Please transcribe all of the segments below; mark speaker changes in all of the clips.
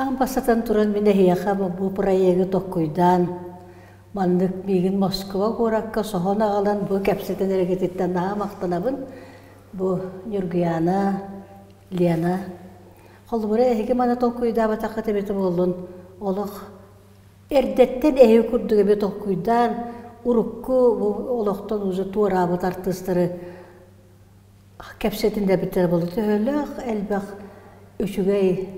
Speaker 1: Аан бастатан туран мин эһиэхэ бу проегы токкуйдаан маннык миигин Москва куоракка соһон аҕалан бу кэпсэтэн эрэгититтэн наһаа махтанабын. Бу Ньургуйаана, Лена. Холобура эһиги маны толкуйдаабатаххыт эбитэ буоллун, олох эрдэттэн эһиги курдук эбит толкуйдаан урукку бу олохтон уже туораабыт артыыстары кэпсэтиннэрбиттэрэ буолуо. Төһөлөөх элбэх үчүгэй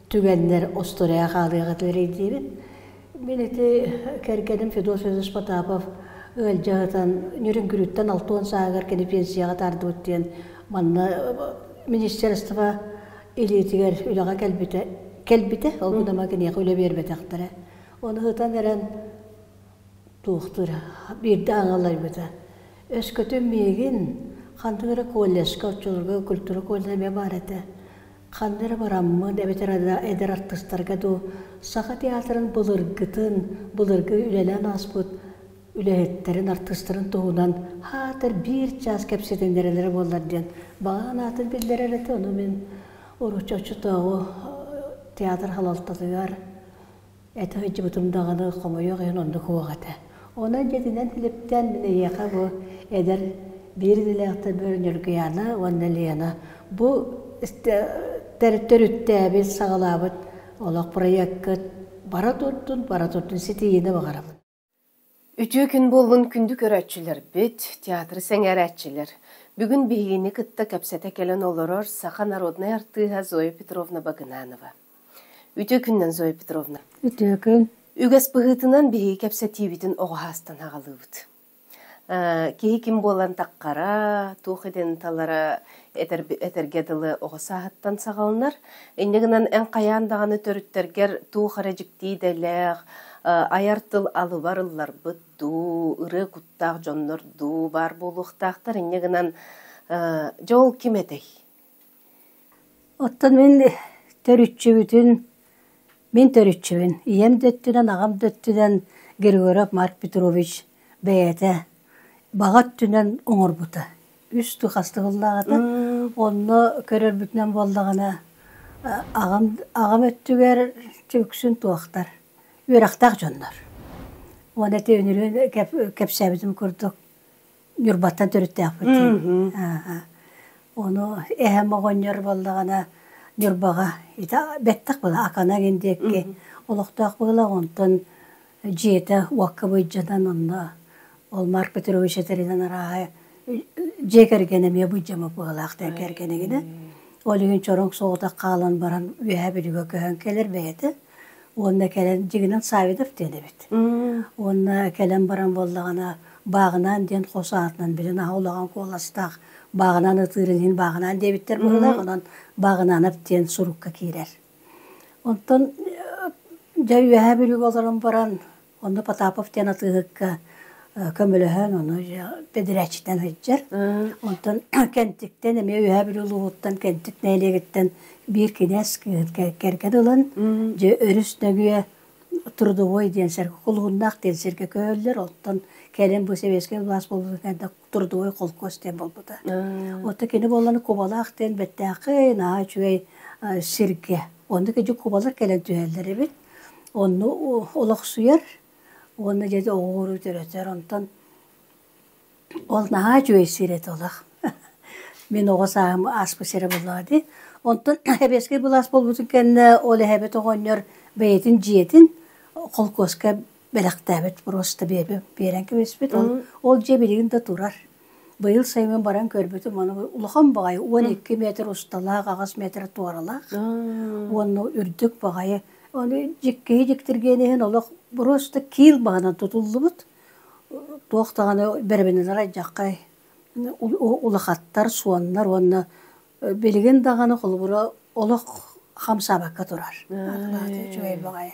Speaker 1: түгэннэр остуоруйаҕа хаалыах этилэр диибин. Мин ити кэргэним Федот Федорович Потапов ыалдьа сытан Ньүрүҥгүрүттэн 60 сааһыгар кини пенсияҕа таардыбыт диэн манна министерство илиитигэр үлэҕэ кэлбитэ кэлбитэ ол гынан киниэхэ үлэ биэрбэтэхтэрэ. Ону сытан эрэн туохтуур биирдэ аҥалларбыта. Өскөтүн миигин ханнык эрэ колледжка оччолорго культура колледжа эмиэ баар этэ. Ханна эрэ бараммын эбэтэр эдэр артыыстарга дуу Саха театрын былыргытын, былыргы үлэлээн ааспыт үлэһиттэрин, артыыстарын туһунан хаатар биир чаас кэпсэтиннэрэлэрэ буоллар диэн баҕа санаатын биллэрэр этэ. Ону мин урут оччотооҕу театр салалтатыгар Этэ сылдьыбытым даҕаны хомойуох иһин оннук уох этэ. Онон дьиэтинэн Филипптэн мин эйиэхэ бу эдэр биир идэлээхтэр Ньургуйаана уонна Лена бу төрүттээбит, саҕалаабыт олох проеккыт бара турдун, бара турдун ситиһиини баҕарабын.
Speaker 2: Үтүө күн буоллун күндү көрөөччүлэрбит, театры сэҥээрээччилэр. Бүгүн биһигини кытта кэпсэтэ кэлэн олорор саха народнай артыыһа Зоя Петровна Багынанова. Үтүө күннэн, Зоя Петровна.
Speaker 1: Үтүө күн.
Speaker 2: Үгэс быһыытынан биһиги кэпсэтиибитин оҕо саастан аҕалыыбыт. Киһи ким буолан таххара, туох идэн талара этэргэ дылы оҕо сааһыттан саҕаланар. Инньэ гынан эн хайаан даҕаны төрүттэргэр туох эрэ дьикти идэлээх, айар тыл алыбар ылларбыт дуу, ырыа куттаах дьоннор дуу баар буолуохтаахтар. Инньэ гынан дьэ ол ким этэй?
Speaker 1: Оттон мин төрүччүбүтүн, мин төрүччүбүн, ийэм да өттүнэн, аҕам да өттүнэн Григорьев Марк Петрович бэйэтэ баҕа өттүнэн оҥорбута. Үс ту хастыбыллаах этэ. Онно көрөрбүтүнэн буоллаҕына, аҕам, аҕам өттүгэр үксүн туохтар, үөрэхтээх дьоннор. Уонна ити үнүрүүн кэпсээбитим курдук Ньурбаттан төрүттээхпит. Ону эһэм оҕонньор буоллаҕына Ньурбаҕа ити бэттэх буола Акана гин диэки олохтоох буола онтон дьиэтэ уокка быдьанан онно ол Марк Петрович этэринэн арааһа дьиэ кэргэн эмиэ быдьама быһыылаах диэн кэргэнигинэ ол иһин чороҥ соҕотох хаалан баран Үөһээ Бүлүүгэ көһөн кэлэр бэйэтэ уонна кэлэн дьиҥинэн Савидов диэн эбит уонна кэлэн баран буоллаҕына Бааҕынаан диэн хос аатынан билин аһа улахан куоластаах Бааҕынаан ытыырын иһин Бааҕынаан диэбиттэр быһыылаах, онон Бааҕынаанап диэн сурукка киирэр. Онтон дьэ Үөһээ Бүлүүгэ олорон баран, онно Потапов диэн атыыһыкка көмөлөһөн, ону бэдэрээччитинэн сылдьар. Онтон Кэнтиктэн эмиэ Үөһээ Бүлүү улууһуттан Кэнтик нэһилиэгиттэн биир кинээс кэргэн ылан, дьэ өрүс нөҥүө Трудовой диэн сиргэ, Кулуһуннаах диэн сиргэ көһөллөр. Оттон кэлин бу сэбиэскэй былаас буолбутун кэннэ Трудовой холкуос диэн буолбута. Оттон кини буолланы Кубалаах диэн бэттээхэй, наһаа үчүгэй сиргэ. Онно кiji кубалар кэлэн түһэллэр эбит. Онно олохсуйар уонна дьэ оҕууру төрөтөр. Онтон Ол наһаа үчүгэй сир этэ олох. Мин оҕо сааһым ааспыт сирэ буоллаҕа дии. Онтон сэбиэскэй былаас буолбутун кэннэ ол эһэбит оҕонньор бэйэтин дьиэтин холкуоска бэлэхтээбит просто биэрэн кэбиспит. Ол, ол дьиэ билигин да турар. Быйыл сайын баран көрбүтүм, аны улахан баҕайы 12 метр усталаах, 8 метр туоралаах уонна үрдүк баҕайы. Ону киһи дьиктиргиэн иһин олох просто киил баһынан тутуллубут. Туох даҕаны бэрэбинэлэр алдьархай улахаттар, суоннар уонна билигин даҕаны холобура олох хамсаабакка турар. Үчүгэй баҕайы.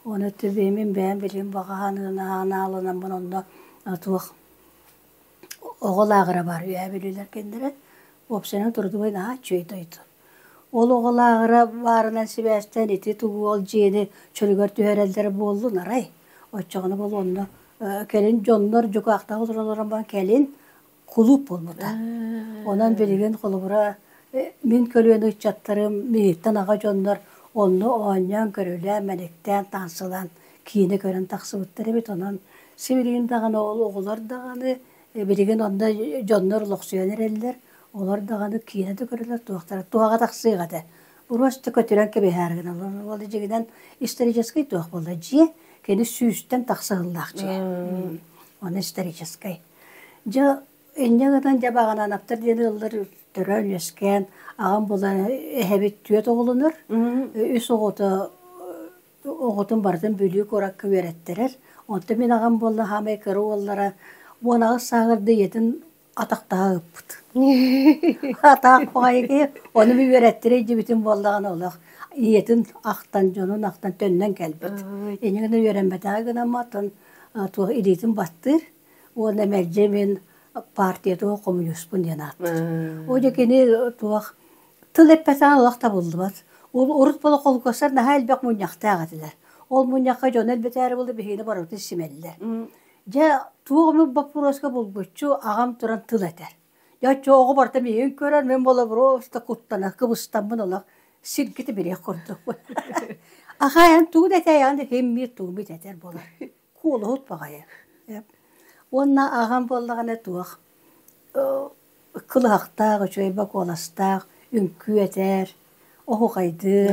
Speaker 1: Оны мин бэйэм билигин баҕаһанынаан аалынаммын онно туох оҕо лааҕыра бар үөһээ бүлүүлэр кинилэрэ уопсайынан турдубай наһаа үчүгэй дойду. Ол оҕо лааҕыра баарынан сибээстээн ити тугу ол дьиэни чөлүгэр түһэрэллэрэ буоллун арай. Оччоҕуна буолуо онно кэлин дьоннор дьукаахтаах олороллорун баран кэлин кулууп буолбута. Онон билигин холобура мин көлүөнэ ыччаттарым, миигиттэн аҕа дьоннор Онно оонньоон, көрүлээн, мэниктээн, таансылаан киинэ көрөн тахсыбыттар эбит. Онон сибилигин даҕаны ол оҕолор даҕаны билигин онно дьоннор олохсуйан эрэллэр. Олор даҕаны киинэ да көрөллөр, туохтара туһаҕа тахсыах этэ. Просто көтүрэн кэбиһээри гыналлар. Ол дьиҥинэн историческай туох буолла? Дьиэ кини сүүстэн тахса сыллаах дьиэ. Оны историческай. Дьэ инньэ гынан дьэ Баҕананаптар диэн ыаллар төрөөн үөскээн аҕам булан эһэбит түөрт оҕолонор. Үс оҕото оҕотун барытын Бүлүү куоракка үөрэттэрэр. Онтон мин аҕам буолла хаамай кыра уоллара 18 сааһыгар да ийэтин атахтаһа ыппыт. Атаах баҕайы киһи ону би үөрэттэрэ илдьибитин буоллаҕына олох ийэтин ахтан, дьонун ахтан төннөн кэлбит. Инньэ гынан үөрэммэтэҕэ гынан атын туох илиитин баттыыр уонна мэлдьи мин партия туох хомуньууспун диэн ааттыыр. Ол дьэ кини туох тыл эппэтэҕэ олох табыллыбат. Ол урут буола холкуостар наһаа элбэх мунньахтаах этилэр. Ол мунньахха дьону элбэтээри буолла биһигини барыбытын симэллэр. Дьэ, туох эмит боппуруоска булгуччу аҕам туран тыл этэр. Дьэ, оччо оҕо барыта миигин көрөр, мин буола просто куттана, кыбыстаммын олох сиргитэ бириэх курдукпун. Ахайан тугу да этээйэҕин да ким биир тугу бит этэр буолар. Куолуһут баҕайы. Уонна аҕам буоллаҕына туох кылыһахтаах, үчүгэй бокуоластаах, үҥкүү этэр, оһуохайдыыр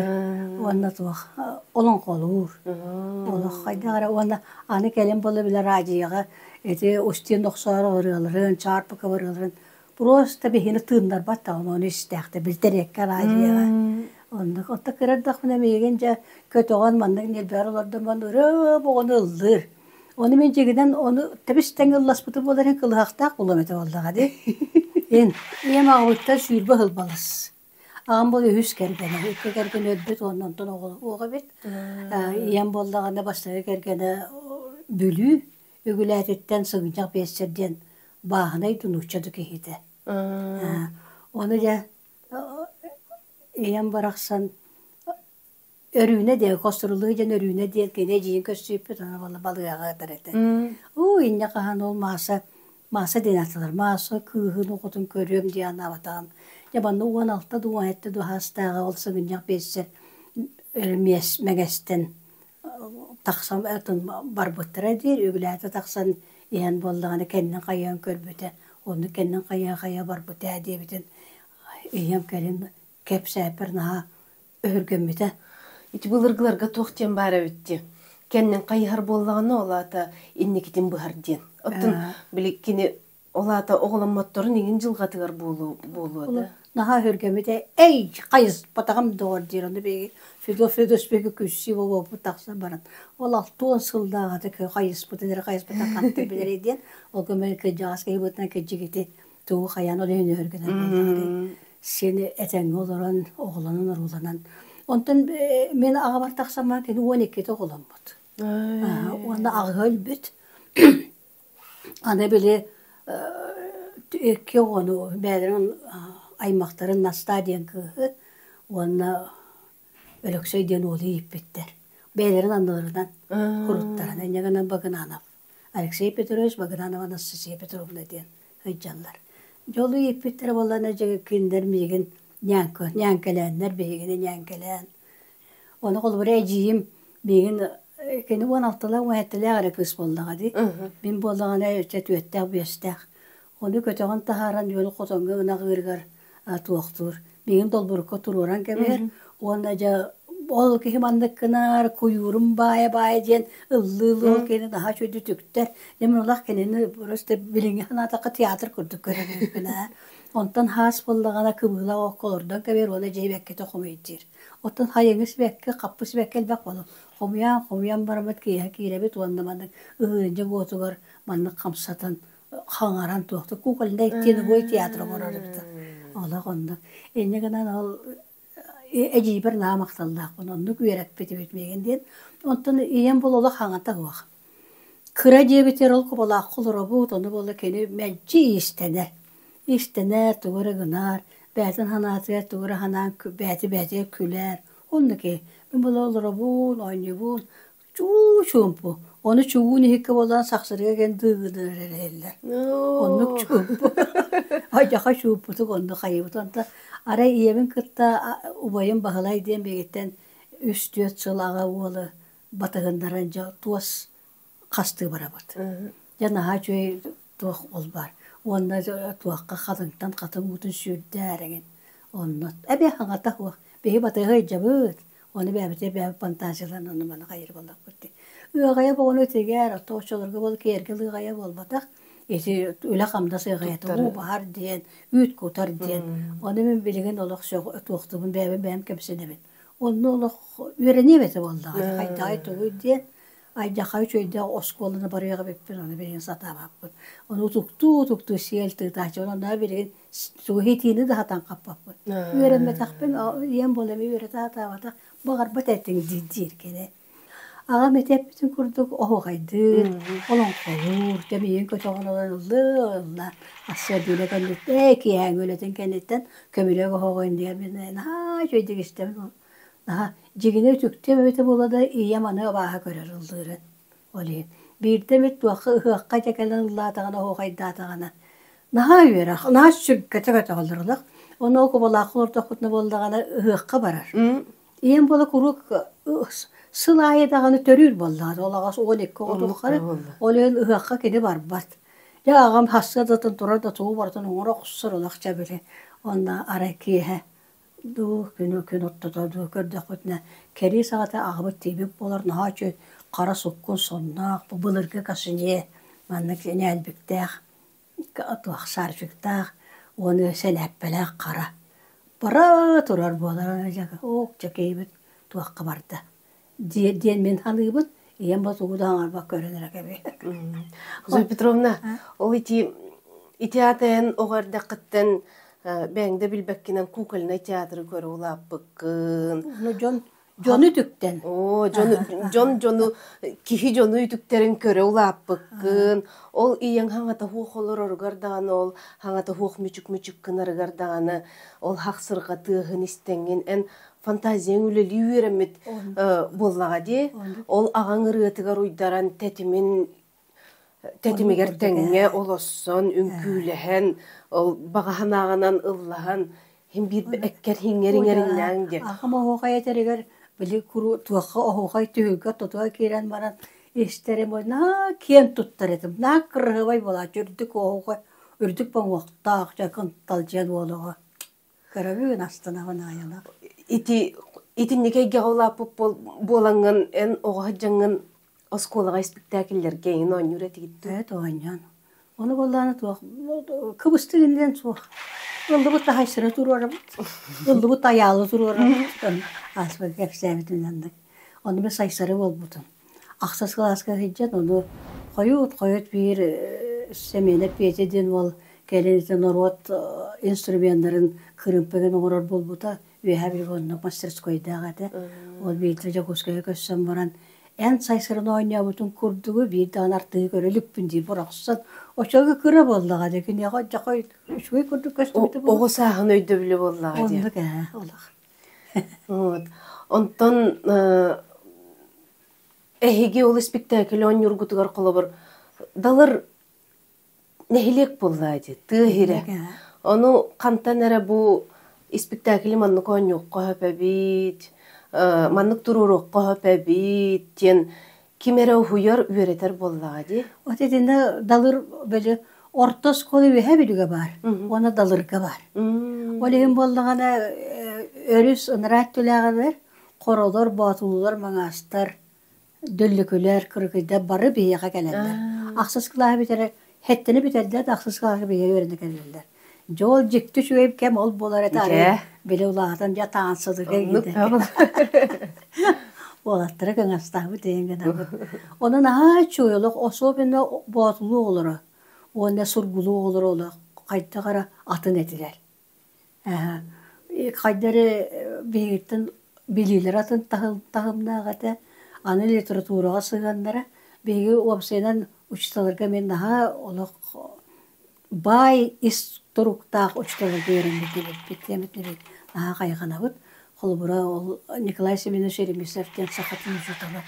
Speaker 1: уонна туох олоҥхолуур. Олох хайдах эрэ уонна аны кэлин буола били араадьыйаҕа ити Устин Охсооров ырыаларын, Чаарпыков ырыаларын просто биһини тыыннарбат даҕаны ону истээхтэ билтэриэккэ араадьыйаҕа. Оннук отто кыра эрдэхпинэ миигин дьэ көтөҕөн маннык ньилбэгэр олордон баран ырыа оҕону ыллыыр. Ону мин дьиҥинэн ону тэбис-тэҥ ылласпытым буолар иһин кылыһахтаах буолуом этэ буоллаҕа дии. Ин ийэм аҕабыттан 20 сыл балыс. Аҕам буол үһүс кэргэнэ, икки кэргэн өлбүт уонна онтон оҕо эбит. Ийэм буоллаҕына бастакы кэргэнэ Бүлүү Үгүлээтиттэн Сыгынньах биэссэр диэн бааһынай да нуучча да киһитэ. Ону дьэ ийэм барахсан Өрүүнэ диэн, Хосурулуу диэн Өрүүнэ диэн кини эдьиийин көрсүбүппүт, аны буолла балыыһаҕа ыытар этэ. Уу, инньэ хаһан ол Мааса, Мааса диэн ааттанар. Мааса кыыһын оҕотун көрүөм диэн анаабатаҕым. Дьэ, манна 16 дуу, 17 дуу саастааҕа ол сыгынньах биэссэр миэс мэҥэстэн тахсан барбыттара диир, үгүлээтэ тахсан иһэн буоллаҕына кэннин хайыһан көрбүтэ, оннук кэннин хайыһа-хайыһа барбыт ээ диэбитин ийэм кэлин кэпсээппэр наһаа өһүргэммитэ.
Speaker 2: Ити былыргыларга туох диэн баар эбит дии. Кэннин хайыһар буоллаҕына, ол аата инникитин быһар диэн. Оттон били кини ол аата оҕоломмотторун иҥин дьылҕатыгар буолуо буолуо да.
Speaker 1: Наһаа өһүргэммитэ. Эй, хайыспатаҕым доҕор диир. Ону биһиги Федот Федосбеги күссүү буолуоппут тахсан баран. Ол 60 сыллааҕыта хайыспытын эрэ хайыспытын хантан билэрий диэн, ол көмө кырдьаҕас киһи быһыытынан кырдьык ити тугу хайаан ол иһин өһүргэнэр буоллаҕа Син этэҥҥэ олорон, оҕолонон-урууланан. Онтон мин аҕабар тахсаммар кини 12-те оҕоломмут. Уонна аҕыһа өлбүт. Аны били икки оҕону бэйэлэрин аймахтарын Настаа диэн кыыһы уонна Өлөксөй диэн уолу ииппиттэр. Бэйэлэрин анныларынан куруттаран инньэ гынан Багынанов Алексей Петрович Багынанов Анастасия Петровна диэн сылдьаллар. Дьолу ииппиттэрэ буоллаҕына дьэ кинилэр миигин ньээҥкэ ньээҥкэлээннэр биһигини ньээҥкэлээн. Ону холобура эдьиийим миигин кини 16-лаах 17-лээх эрэ кыыс буоллаҕа дии. Мин буоллаҕына өссө түөртээх-биэстээх. Ону көтөҕөн таһааран үөл хотоҥҥо ынах ыырыгар туохтуур. Миигин долборукка туруоран кэбиһэр уонна дьэ ол киһи маннык гынар, куйуурум баайа-баайа диэн ыллыы-ыллыы ол киһини наһаа үчүгэйдик үтүктэр. Дьэ мин олох кинини просто билиҥҥи санаатахха театр курдук көрөр эбиппин ээ. Онтон хаас буоллаҕына кыбыылаах окко олордон кэбиһэр уонна дьэ сибэккитэ хомуйдуур. Оттон хайыҥы сибэкки, хаппы сибэкки элбэх буолар. Хомуйан, хомуйан бараммыт киэһэ киирэбит уонна маннык ыһыынньык уотугар маннык хамсатан хаҥаран туохта кукольнай теневой театр оҥорор эбит олох оннук инньэ гынан ол эдьиийбэр наһаа махталлаахпын оннук үөрэппит эбит миигин диэн онтон ийэм буола олох хаҥата суох кыра диэбитигэр ол кубалаахха олоробут ону буола кини мэлдьи иистэнэр иистэнэр тугу эрэ гынар бэйэтин санаатыгар тугу эрэ санаан бэйэтэ бэйэтигэр күлэр оннук киһи мин буола олоробун оонньуубун Чуу чуумпу. Ону чугуун иһиккэ буолан сахсырыга кэлэн дыыгыныыр эрэйэллэр. Оннук чуумпу. Айдьаха чуумпутук оннук хайыбыт. Онто арай ийэбин кытта убайым Баһылай диэн биһигиттэн Үс-түөрт сыл аҕа уолу батыһыннаран дьэ туос хастыы барабыт. Дьэ наһаа үчүгэй туох ол баар. Уонна туохха хатыҥтан хатыҥ уутун сүүрдээр эҥин. Онно эбэ хаҥата суох. Биһи батыһа ыйдьабыт. Ону бэйэбитэ бэйэбит фантазияларын ону маны хайыр буоллахпыт дии. Ыаҕайа буолан итигээр, оттон оччолорго буол киэргэл ыаҕайа буолбатах. Ити үлэ-хамнас ыаҕайата уу баһар диэн, үүт кутар диэн. Ону мин билигин олох туохтуубун бэйэбин бэйэм кэмсинэбин. Онно олох үөрэниэм этэ буоллаҕа. Хайдаҕай тугуй диэн Айдьахха үчүгэйдээх оскуоланы барыах эбиппин, ону билигин сатаабаппын. Ону утуктуу-утуктуу сиэл тыытааччыбын, онно билигин тугу итиини да сатаан хаппаппын. Үөрэммэтэхпин, ийэм буола эмиэ үөрэтэ сатаабатах, баҕарбат этиҥ диир кини. Аҕам ити эппитин курдук оһуохайдыыр, олоҥхолуур, тэмийин көтөҕөн ылан ыллыы-ылла. Ассыабыына кэнниттэн, ээ киэһээҥҥи үлэтин кэнниттэн көмүлүөк оһоҕо иннигэр мин наһаа үчүгэйдик истэбин. Наһаа дьигинэ үтүктүөм эбитэ буолла да, ийэм аны абааһы көрөр ыллыырын. Ол иһин биирдэ эмит туохха ыһыахха дьэ кэлэн ыллаатаҕына, оһуохайдаатаҕына наһаа үөрэх, наһаа сүргэтэ көтөҕөллөр олох. Ону ол кубалаахха олордохпутуна буоллаҕына ыһыахха барар. Ийэм буола куруук сыл аайы даҕаны төрүүр буоллаҕа, ол аҕас 12 оҕо тухары. Ол иһин ыһыахха кини барбат. Дьэ аҕам сарсыардатын турар да тугу барытын оҥоро охсор олох чэ били. Уонна арай киэһэ дуу, күнү күн ортото дуу көрдөхпүтүнэ, кэрии саҕата аҕабыт тиийбит буолар наһаа үчүгэй хара суккун сонноох, бу былыргы кашине маннык ньээлбиктээх, туох шарфиктаах уонна сэлээппэлээх хара бара турар буолар ок дьэ киһибит туохха барда диэн мин саныыбын ийэм ботугу да оҥорбот көрөн эрэ кэбиһэр.
Speaker 2: Зоя Петровна, ол ити ити аата эн оҕо эрдэххиттэн бэйэҥ да билбэккинэн кукольнай театры көрө улааппыккын.
Speaker 1: Ну дьон дьону үтүктэн.
Speaker 2: Оо, дьон дьон дьону киһи дьону үтүктэрин көрө улааппыккын. Ол ийэҥ хаҥата хуох олороругар даҕаны ол хаҥата хуох мүчүк-мүчүк гынарыгар даҕаны ол хахсырҕа тыаһын истэҥҥин эн фантазияҥ үлэлии үөрэммит буоллаҕа дии. Ол аҕаҥ ырыатыгар уйдаран тэтимин тэтимигэр тэҥҥэ олоссон, үҥкүүлэһэн, ол баҕа санааҕынан ыллаһан, иһин биир эккэр иҥэр иҥэриннээҥ диэн.
Speaker 1: Аҕам оһуохай этэригэр били куру туохха оһуохай түһүлгэ тотуга киирэн баран истэрим наһаа киэн туттар этим. Наһаа кырыһыбай буолааччы үрдүк оһуохай үрдүк боҥуохтаах дьэ кынталдьыйан уолуҕа. Көрөбүн астынабын аайылах.
Speaker 2: Ити итинник эйгэҕэ улааппыт буолаҥҥын эн оҕо сылдьаҥҥын оскуолаҕа испиктээкиллэргэ эҥин оонньуур этигит дуо?
Speaker 1: Эт оонньоон. Ону буоллаҕына туох кыбыстык иннинэн суох. Ыллыбыт таһайсыра туруорабыт. Ыллыбыт айаалы туруорабыт. Ааспыт кэпсээбитим оннук. Ону мен сайсары буолбутум. Ахсыс кылааска сылдьан ону хойут-хойут биир Сэмиэнэп Петя диэн уол кэлин ити норуот инструменнарын кырыымпагын оҥорор буолбута. Үөһээ Бүлүүгэ оннук мастерскойдаах этэ. Ол биирдэ Дьокуускайга көссөн баран эн сайсарын оонньообутун курдугу биир даҕаны артыыһы көрө иликпин дии бырахсан. Оччолорго кыра буоллаҕа дии киниэхэ дьахай үчүгэй курдук көстүбүтэ буолуо.
Speaker 2: Оҕо сааһын өйдөбүлэ буоллаҕа дии.
Speaker 1: Оннук ээ олох.
Speaker 2: Вот. Онтон эһиги ол испиктээкил оонньуургутугар холобур далыр нэһилиэк буоллаа дии, тыа иһирэ. Ону хантан эрэ бу испиктээкили маннык оонньуохха сөп эбит, маннык туруоруохха сөп эбит диэн ким эрэ уһуйар, үөрэтэр буоллаҕа дии.
Speaker 1: Вот итиннэ далыр били орто оскуола үөһэ Бүлүүгэ баар уонна Далырга баар. Ол иһин буоллаҕына өрүс ыныраа өттүлээҕилэр, хоролор, боотулуулар, маҥаастар, дөллөкүлэр, кыргыйдар бары биһиэхэ кэлэллэр. Ахсыс кылааһы бүтэрэ, хэттэни бүтэрдэ да ахсыс кылааһы биһиэхэ үөрэнэ кэлэллэр. Дьэ ол дьикти үчүгэй кэм ол буолар этэ арай били улаатан дьэ таансылыга Уолаттара кыҥастаабыт диэн гынабыт. Онон наһаа үчүгэй олох, особенно боотулуу оҕолоро уонна сургулуу оҕолоро олох хайдах эрэ атын этилэр. Хайда эрэ биһигиттэн билиилэрэ атын таһымнаах этэ. Аны литератураҕа сыһыаннара биһиги уопсайынан учууталларга мин наһаа олох баай ис туруктаах учууталларга үөрэммит диэммит наһаа хайҕанабыт. Холобура, ол Николай Семенович Еремисов диэн сахатын учуутала.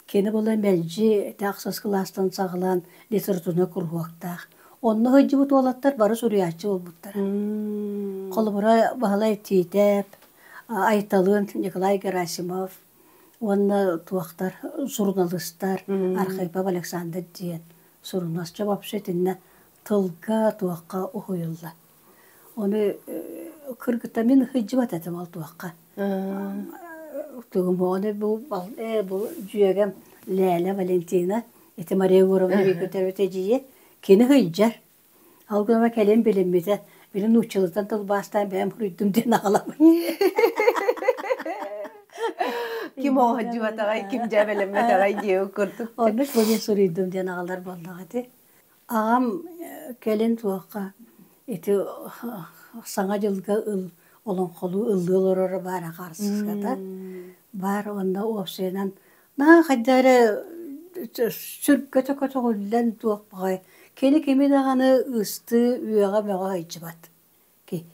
Speaker 1: Кини була мэлдьи ити ахсыс кылаастан саҕалаан литературнай куруһуоктаах. Онно сылдьыбыт уолаттар бары суруйааччы буолбуттара. Холобура, Баһылай Тиитэп, Айталыын Николай Герасимов. Уонна туохтар суруналыыстар Архипов Александр диэн суруналыыс вообще итиннэ тылга туохха уһуйулла. Ону кыргыта мин сылдьыбат этим ол туохха. Тугум ону бу бу дьүөгэм Лээля Валентина ити Мария Егоровна Викторовна эдьиийэ кини сылдьар. Ол гынан кэлин билиммитэ, били нууччалыттан тылбаастаан бэйэм суруйдум диэн аҕалабын.
Speaker 2: Ким оҕоһдьубатаҕай, ким дьээбэлэммэтэҕэй диэбит курдук.
Speaker 1: Оннук бу суруйдум диэн аҕалар буоллаҕа ити. Аҕам кэлин туохха ити Саҥа дьылга ыл олоҥхолуу ыллыы олороро баара хаарсыската баар уонна уопсайынан наһаа хайдах эрэ сүргэтэ көтөҕүллэн туох баҕай кини кими даҕаны ыстыы үөҕэ-мөҕө сылдьыбат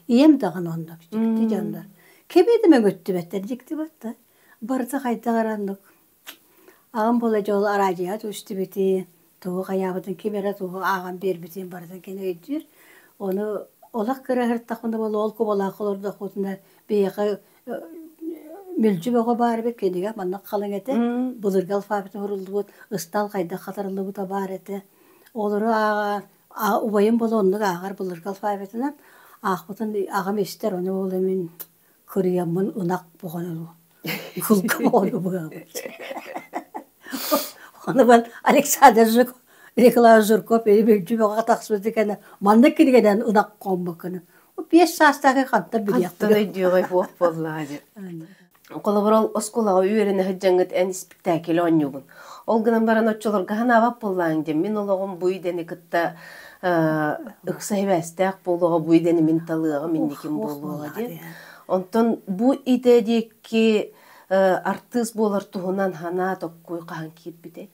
Speaker 1: ийэм даҕаны оннук дьикти дьоннор кими да мөҥүттүбэттэр дьикти батта барыта хайдах эрэ оннук Аҕам буола дьол араадьыйаҕа түстүбүтүн, тугу хайаабытын, ким эрэ тугу ааҕан биэрбитин барытын кини өйдүүр. Ону олох кыра сырыттахпына буолла ол кубалаах олордохпутуна биһиэхэ мүлдьү бөҕө баар эбит, кинигэ маннык халыҥ этэ, былыргы алфавит уһуруллубут, ыстаал хайдах хатарыллыбыта баар этэ. Олору ааҕа убайым буола оннук ааҕар былыргы алфавитынан аахпытын аҕам истэр, ону буола мин кырыйаммын ынах боҕону кулга боҕону быһабыт. Ону бал Александр Жуков, Николай Жирков мүлдьү бөҕө тахсыбыт кэнэ маннык кинигэнэн ынах хоммоккуну. 5 саастаах хантан билиэхпин.
Speaker 2: Хантан өйдүөҕэй буох буоллаҕа дии. Холобур, ол оскуолаҕа үөрэнэ сылдьаҥҥыт эн испиктээкили оонньуугун. Ол гынан баран оччолорго санаабат буоллааҥ диэн, мин олоҕум бу идэни кытта ыкса сибээстээх буолуоҕа, бу идэни мин талыаҕым, инниким буолуоҕа диэн. Онтон бу идэ диэки артыыс буолар туһунан санаа токкуй хаһан киирбитэй?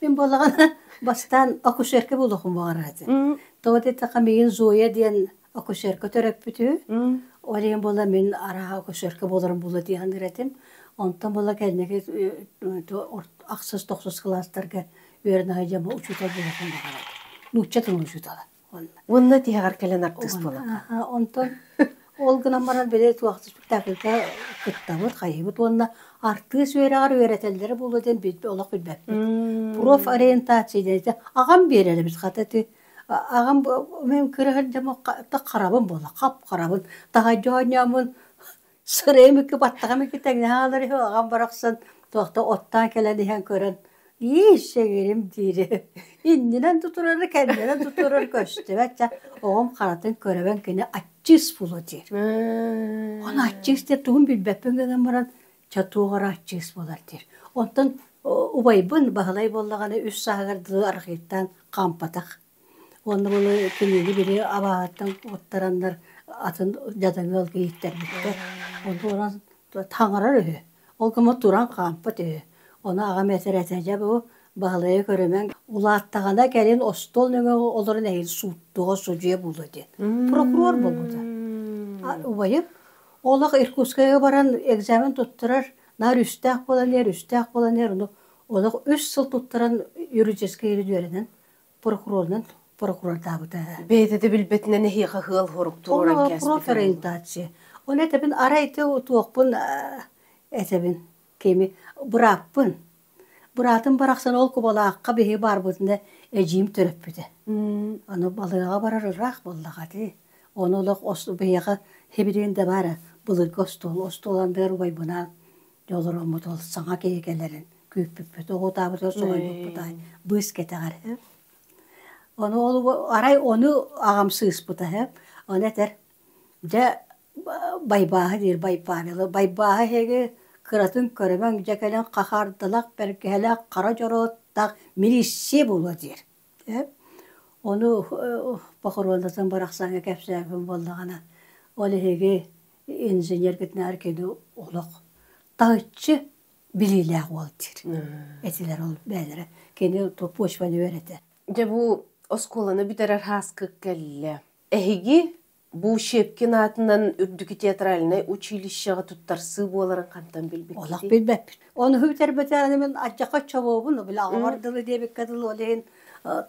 Speaker 1: Мин буоллаҕына бастаан акушерка буолуохпун баҕарар этим. Тоҕо диэтэххэ миигин Зоя диэн акушерка төрөппүтү. Ол иһин буола мин арааһа акушерка буоларым буолуо дии саныыр этим. Онтон буола кэнники ахсыс тохсус кылаастарга үөрэнэ сылдьан бу учуутал буолуохпун баҕарар. Нуучча тылын учуутала.
Speaker 2: Уонна тиһэҕэр кэлэн артыыс буолан.
Speaker 1: Онтон ол гынан баран били туох спектакльга кыттабыт, хайыыбыт уонна артыыс үөрэҕэр үөрэтэллэрэ буолуо диэн олох билбэппит. Профориентация диэн аҕам биэрэр эбит хата ити аҕам мин кыра сылдьан харабын буола хап-харабын таһырдьа оонньооммун Сырайым икки баттаҕым икки тэҥнэһэ хаалар үһү, аҕам барахсан туохта оттоон кэлэн иһэн көрөн «Ии, сэгэрим» диирэ. Иннинэн да турара, кэннинэн да турар көстүбэт чэ, оҕом харатын көрөбүн кини аччыыс буолуо диир. Ону аччыыс диэн тугун билбэппин гынан баран, чэ туох эрэ аччыыс буолар диир. Онтон убайбын Баһылай буоллаҕына үс сааһыгар дылы архивтаан хаампатах. Уонна буолу кинини били абааһыттан куоттараннар атын дьадаҥы ыалга ииттэрбиттэр. Онтон уран таҥарар үһү. Ол гыма туран хаампыт үһү. Ону аҕам этэр этэ, дьэ бу Баһылайы көрүмэҥ, улааттаҕына кэлин остуол нөҥүө олорон эһиги сууттуоҕа судьуйа буолуо диэн. Прокурор буолбута. Убайым олох Иркутскайга баран экзамен туттарар, наар үстээх буолан иһэр, үстээх буолан иһэр, ону олох үс сыл туттаран юридическай үөрэнэн прокурорунан прокурордаабыта.
Speaker 2: Бэйэтэ да билбэтинэн эһиэхэ ыал хорук туруоран кээспит.
Speaker 1: Профориентация. Оны этэбин арай ити туохпун этэбин кими бырааппын. Быраатым барахсан ол кубалаахха биһи барбытына эдьиим төрөппүтэ. Аны балыаҕа барар ыраах буоллаҕа дии. Ону олох биһиэхэ хибириин да баара былыргы остуол остуол анныгар убайбынаан олороммут ол саҥа киһи кэлэрин күүппүппүт, оҕутаабытыгар соһуйбуппут аай быыс кэтэҕэр. Ону ол арай ону аҕам сыыспыта һэ. Ону этэр, дьэ Байбааһы диир Байпавелы, Байбааһы эһиги кыратын көрүмэҥ, дьэ кэлэн хахаардалах, бэргэһэлээх, хара дьоруоттаах милииссийэ буолуо диир. Ону похоронатын барахсаҥҥа кэпсээбиппин буоллаҕына, ол эһиги инженергитинээр кини олох таһыччы билиилээх уол диир этилэр ол бэйэлэрэ кини почваны үөрэтэ
Speaker 2: Дьэ бу оскуоланы бүтэрэр һааскы кэллэ. Эһиги бу Щепкин аатынан үрдүкү театральнай училищеҕа туттарсыы буоларын хантан билбиккитий?
Speaker 1: Олох билбэппит. Ону бүтэрбэтэҕинэ мин адьака чобуобун, били аҕабар дылы диэбиккэ дылы ол иһин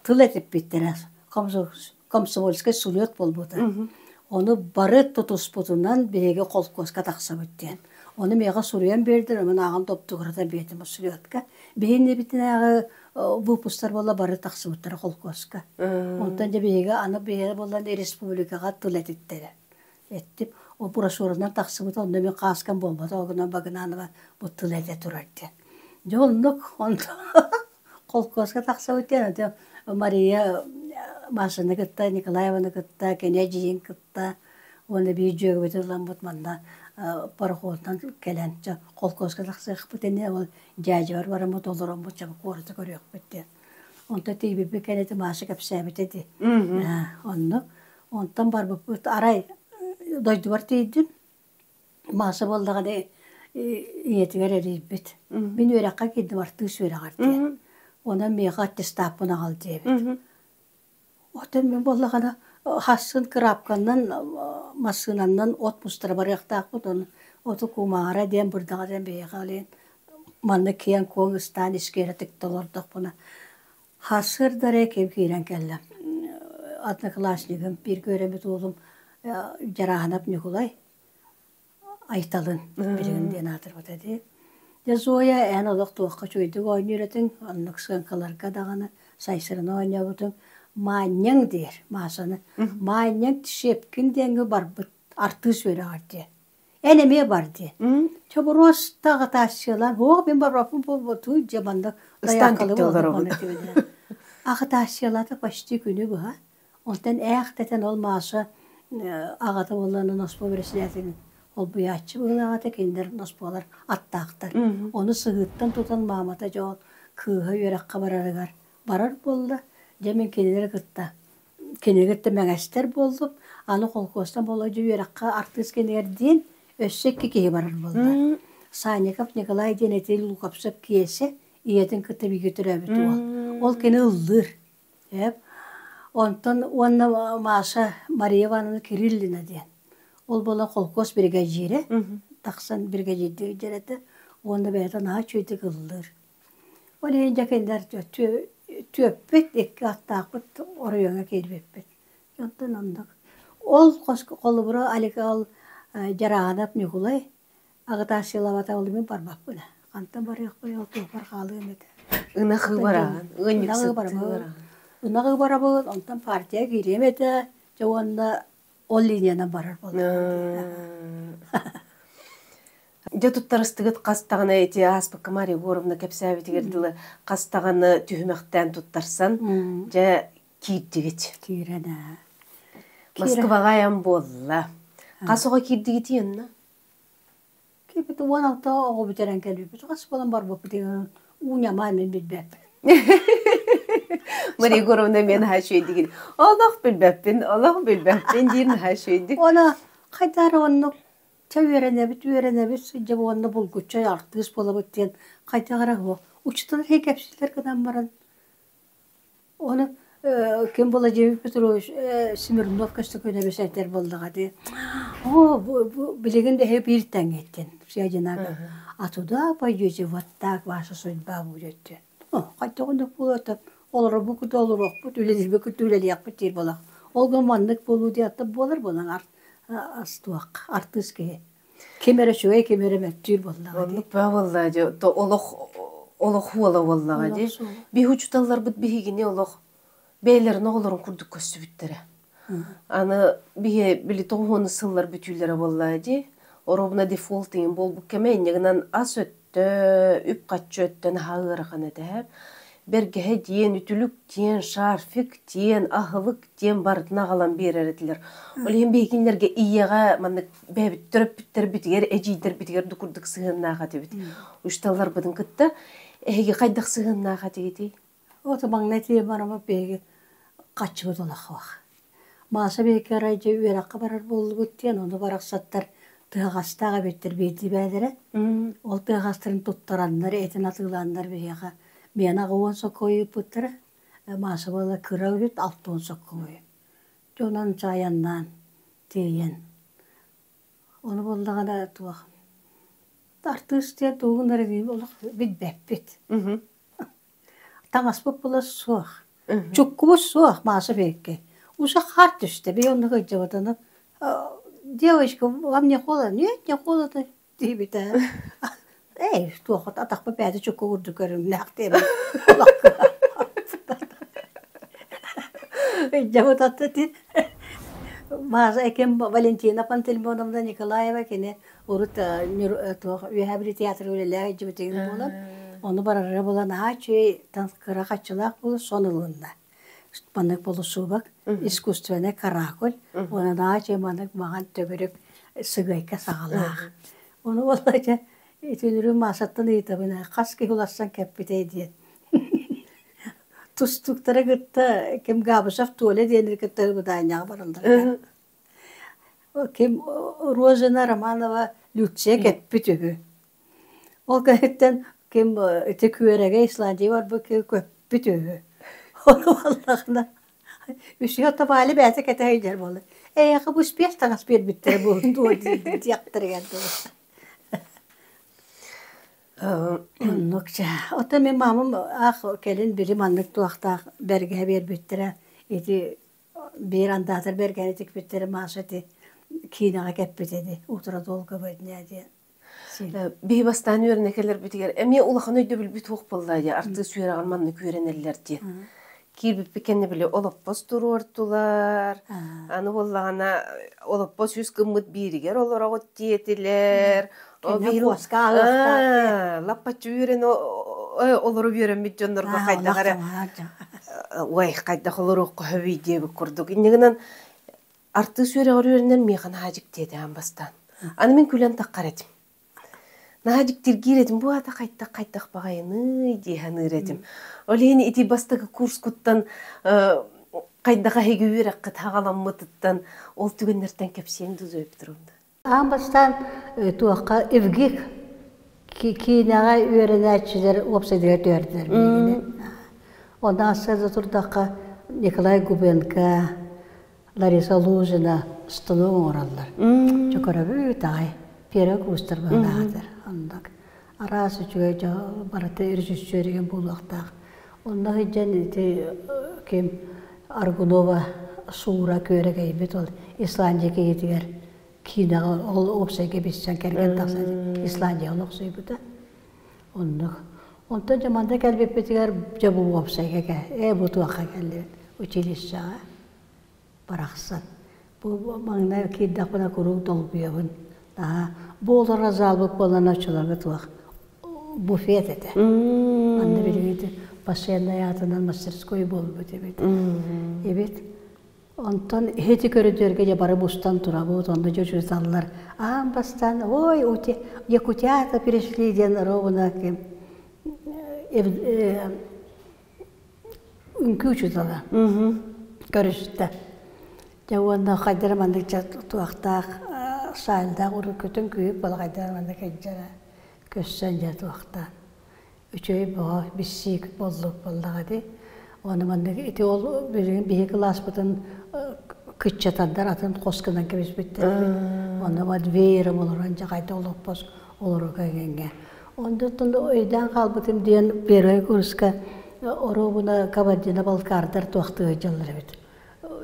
Speaker 1: тыл этиппиттэрэ. Комсомольскай сүлүөт буолбута. Ону бары тутуспутунан биһиги холкуоска тахсабыт диэн. Ону миэхэ суруйан биэрдилэр, мин ааҕан топтугурата биэрдим слетка. Биһиги выпустар буола бары тахсыбыттара холкуоска. Онтон дьэ биһиги аны биһиги буолан республикаҕа тыл этиттэрэ. Эттим, ол брошюранан тахсыбыта, онно мин хааскам буолбата, ол гынан Багынанова бу тыл этэ турар диэн. Дьэ оннук, онтон холкуоска тахсыбыт диэн, аты Мария Машаны кытта, Николаеваны кытта, кини эдьиийин кытта уонна биир дьүөгэбитин ыламмыт манна пароходунан кэлэн чэ холкуоска тахсыахпыт ини, ол дьээдьэбэр бараммыт олороммут чэ куораты көрүөхпүт диэн. Онтон тиийбиппит кэннэ Маша кэпсээбитэ дии. Онно онтон барбыппыт арай дойдубар тиийдим. Маша буоллаҕына ийэтигэр эрийбит. Мин үөрэххэ киирдим артыыс үөрэҕэр диэн. Онон миэхэ аттестаппын аҕал диэбит. Оттон мин буоллаҕына хассын кыраапканнан массыынаннан от мустара барыахтаахпыт. Ону оту кумаара диэн бырдаҕа диэн биһиэхэ олен манна киэҥ-куоҥ ыстаан искиэрэ тикта олордохпуна Сарсыарда эрэ ким киирэн кэллэ. Одноклассникым, бииргэ үөрэммит уолум Дьарааһынап Ньукулай Айталын билигин диэн аатырбыта дии. Дьэ, Зоя, эн олох туохха үчүгэйдик оонньуур этиҥ, оннук сыаҥкаларга даҕаны сайсарына оонньообутуҥ. Маанньаҥ диир Маасаны. Маанньаҥ Щепкин диэҥҥэ барбыт артыыс үөрэҕэр диэн. Эн эмиэ бар диэн. Чобуруос аҕытааччылар, "Һуох, мин барбаппын буолбутуй" дьэ манна
Speaker 2: Ыстаан тикти олоробут.
Speaker 1: Аҕытааччылата почти күнү быһа. Онтон ээх-тэтэн ол Маша аҕата буоллаҕына Носпуо председателин холбуйааччы быһыылаах этэ, кинилэр Носпуолар аттаахтар. Ону сыһыыттан тутан маамата дьэ ол кыыһа үөрэххэ барарыгар барар буолла. Дьэ мин кинилэри кытта кинигэ кытта мэҥэстэр буоллум. Аны холкуостан Болодьу үөрэххэ артыыс кэннигэр диэн өссө икки киһи барар буолла. Санников Николай диэн этил Лукапсов Киэсэ ийэтин кытта бииргэ төрөөбүт уол. Ол кини ыллыыр. Эп. Онтон уонна Маша Мария Ивановна Кириллина диэн. Ол буола холкуос биригэдьиирэ тахсан биригэдьиирдии дьэрэтэ уонна бэйэтэ наһаа үчүгэйдик ыллыыр. Ол иһин дьэ кинилэр түөппүт, икки аттаахпыт оройуоҥҥа киирбиппит. Онтон оннук. Ол холобура Аликал Дьарааһынап Ньукулай аҕытааччылаабата ол мин барбаппын. Хантан барыахпый ол туохпар хаалыам этэ.
Speaker 2: Ынах ыбараҕын, ыанньыксыттыы бараҕын.
Speaker 1: Ынах ыбарабын, онтон партия киириэм этэ. Дьэ уонна ол линиянан барар буоллум.
Speaker 2: Дьэ туттарыстыгыт хас даҕаны ити ааспыкка Мария Егоровна кэпсээбитигэр дылы хас даҕаны түһүмэхтээн туттарсан дьэ киирдигит.
Speaker 1: Киирэн ээ.
Speaker 2: Москваҕа айан буолла. Хас оҕо киирдигитий онно?
Speaker 1: Киирбит 16 оҕо бүтэрэн кэлбиппит. Хас буолан барбыппыт уу ньамаан мин билбэппин.
Speaker 2: Мария Егоровна мен наһаа үчүгэйдик олох билбэппин, олох билбэппин диир наһаа үчүгэйдик.
Speaker 1: Она хайдаар оннук Чэ үөрэнэбит, үөрэнэбит сылдьабыт уонна булгуччу артыыс буолабыт диэн хайдах эрэ суох. Учуутал иһин кэпсииллэр гынан баран, ону ким Владимир Петрович Смирнов көстөкүүнэбис этэр буоллаҕа дии. Оо, билигин да эһиги биир тэҥҥиттин, все одинаково. А туда пойдете, вот так ваша судьба будет диэн. Хайдах оннук буолуо олоробут олоруохпут, үлэлиирбит үлэлиэхпит диир буолах. Ол гынан маннык буолуу диэн буолар буолан астуох артыыс киһи. Ким эрэ үчүгэй, ким эрэ мөлтүүр буоллаҕа дии.
Speaker 2: Оннук баа буоллаҕа дии. То олох олох уола буоллаҕа дии. Биһи учууталларбыт биһигини олох бэйэлэрин оҕолорун курдук көрсүбүттэрэ. Аны биһи били тоҕуһуону сыллар бүтүүлэрэ буоллаҕа дии. Оруобуна дефолт иҥин буолбут кэмэ инньэ гынан ас өттө, үп-харчы өттө наһаа ыарахан этэ. Бэргэһэ диэн, үтүлүк диэн, шарфик диэн, аһылык диэн барытын аҕалан биэрэр этилэр. Ол иһин биһи кинилэргэ ийэҕэ маннык бэйэбит төрөппүттэрбитигэр, эдьиийдэрбитигэр да курдук сыһыаннаах этибит. Учууталларбытын кытта эһиги хайдах сыһыаннаах этигитий?
Speaker 1: Вот маҥнай тиийэн бараммыт биһиги хаччыбыт олоххоох. Мааса биһикки арай дьэ үөрэххэ барар буоллубут диэн, ону барахсаттар тыһаҕастаах эбиттэр биирдии бээлэрэ. Ол тыһаҕастарын туттараннар, этин атыылааннар биһиэхэ миэнэ 80 сокуой ыыппыттара. Мааса буола кыра үһүт 60 сокуой. Дьэ онон чаайаннаан тиийэн Ону буоллаҕына туох артыыс диэн тугун эрэ олох билбэппит. Таҥаспыт була суох. Чуккубут суох Маша биһикки. Уже хаар түстэ, би оннук ыдьыбытына девочка, вам не холодно? Нет, не холодно. Диэбитэ. Эй, туоххут атахпыт бэйэтэ чукку курдук көрүҥнээх диэбит. Дьабыт аттати Мааса ким Валентина Пантелеймоновна Николаева кини урут туох Үөһээ Бүлүү театрга үлэлээх илдьибитигин буолан, ону барарга буолан аһаа үчүгэй кыра хаччылаах буолан сон ылынна. Маннык полусубок, искусственный каракуль, уонна наһаа үчүгэй маннык маҥан төгүрүк сыгыайка саҕалаах. Ону буолла дьэ итинирүү Маасаттан ыйытабын хас киһи уларсан кэппитэй диэн. Тустууктары кытта ким Габышев Толя диэни кытта ыбыдаанньаҕа бараллар. Ким Рожина Романова Люция кэппит үһү. Ол кэнниттэн ким ити күөрэгэ Исландия барбыт киһи көппүт үһү. Ону буоллаҕына үсүһэ табаали бэйэтэ кэтэ сылдьар буолла. Эйиэхэ бу успех таҥас биэрбиттэрэ буолуо диэхтэригэр дылы. Оннук чэ. Оттон мин маамам аах кэлин били маннык туохтаах бэргэһэ биэрбиттэрэ. Ити биир андаатар бэргэһэни тикпиттэрэ Маша ити киинэҕэ кэппит ини «Утро долгого дня» диэн.
Speaker 2: Биһи бастаан үөрэнэ кэлэрбитигэр эмиэ улахан өйдөбүлбүт суох буолла дии артыыс үөрэҕин маннык үөрэнэллэр диэн. Киирбиппит кэннэ били олоппос туруортулар, аны буоллаҕына олоппос үс гыммыт бииригэр олороҕут диэтилэр. Лаппаччы үөрэн олоруп үөрэммит дьоннорго хайдах эрэ ой хайдах олоруохха сөбүй диэбит курдук. Инньэ гынан Артыыс үөрэҕэр үөрэнэр миэхэ наһаа дьикти этэ бастаан. Аны мин күлэн таххар этим. Наһаа дьиктиргиир этим, бу аата хайдах хайдах баҕайыный дии саныыр этим. Ол иһин ити бастакы курскуттан хайдах эһиги үөрэххит хаҕаламмытыттан ол түгэннэртэн кэпсиэҥ дуу Зоя Петровна?
Speaker 1: Аан бастаан туохха ИВГИК киинэҕэ үөрэнээччилэр уопсайдара түһэрдилэр миигини. Онно сцена турдахха Николай Губенко, Лариса Лужина станок оҥороллор. Чөкөрөбүт аҕай первый курстар быһыылаахтар. Оннук. Араас үчүгэй дьон барыта режиссер буолуохтаах. Онно сылдьан ити ким Аргунова Суура күөрэгэйбит ол Исландия киһитигэр киинэҕэ ол уопсайга билсэн кэргэн тахсан Исландияҕа олохсуйбута. Оннук. Онтон дьэ манна кэлбиппитигэр дьэ бу уопсайга кэ ээ бу туохха кэллибит училищеҕа барахсан. Бу маҥнай киирдэхпинэ куруук долгуйабын. Наһаа бу олорор залбыт буолан оччолорго туох буфет этэ. Манна билигин бассейнай аатынан мастерской буолбут эбит. Эбит. Онтон иһити көрүдүөргэ дьэ бары мустан турабыт, онно дьэ учууталлар аан бастаан ой якутята пришли диэн ровно ким үҥкүү учуутала көрүстэ. Дьэ уонна хайдара маннык туохтаах саалдаах уруккутун күүһүк балаҕайдара маннык илдьэрэ көссөн дьэ туохтаан үчүгэй бөҕө биссиик буоллук буоллаҕа дии. Ону маннык ити ол билигин биһи кылааспытын кыччатандар атын хос гынан кэбиспиттэр эбит. Онно вот веером олорон дьэ хайда олоппос олорууга эҥэҥҥэ. Онтон өйдөөн хаалбытым диэн первый курска оруобуна Кабардино-Балкардар туохтыы сылдьаллар эбит.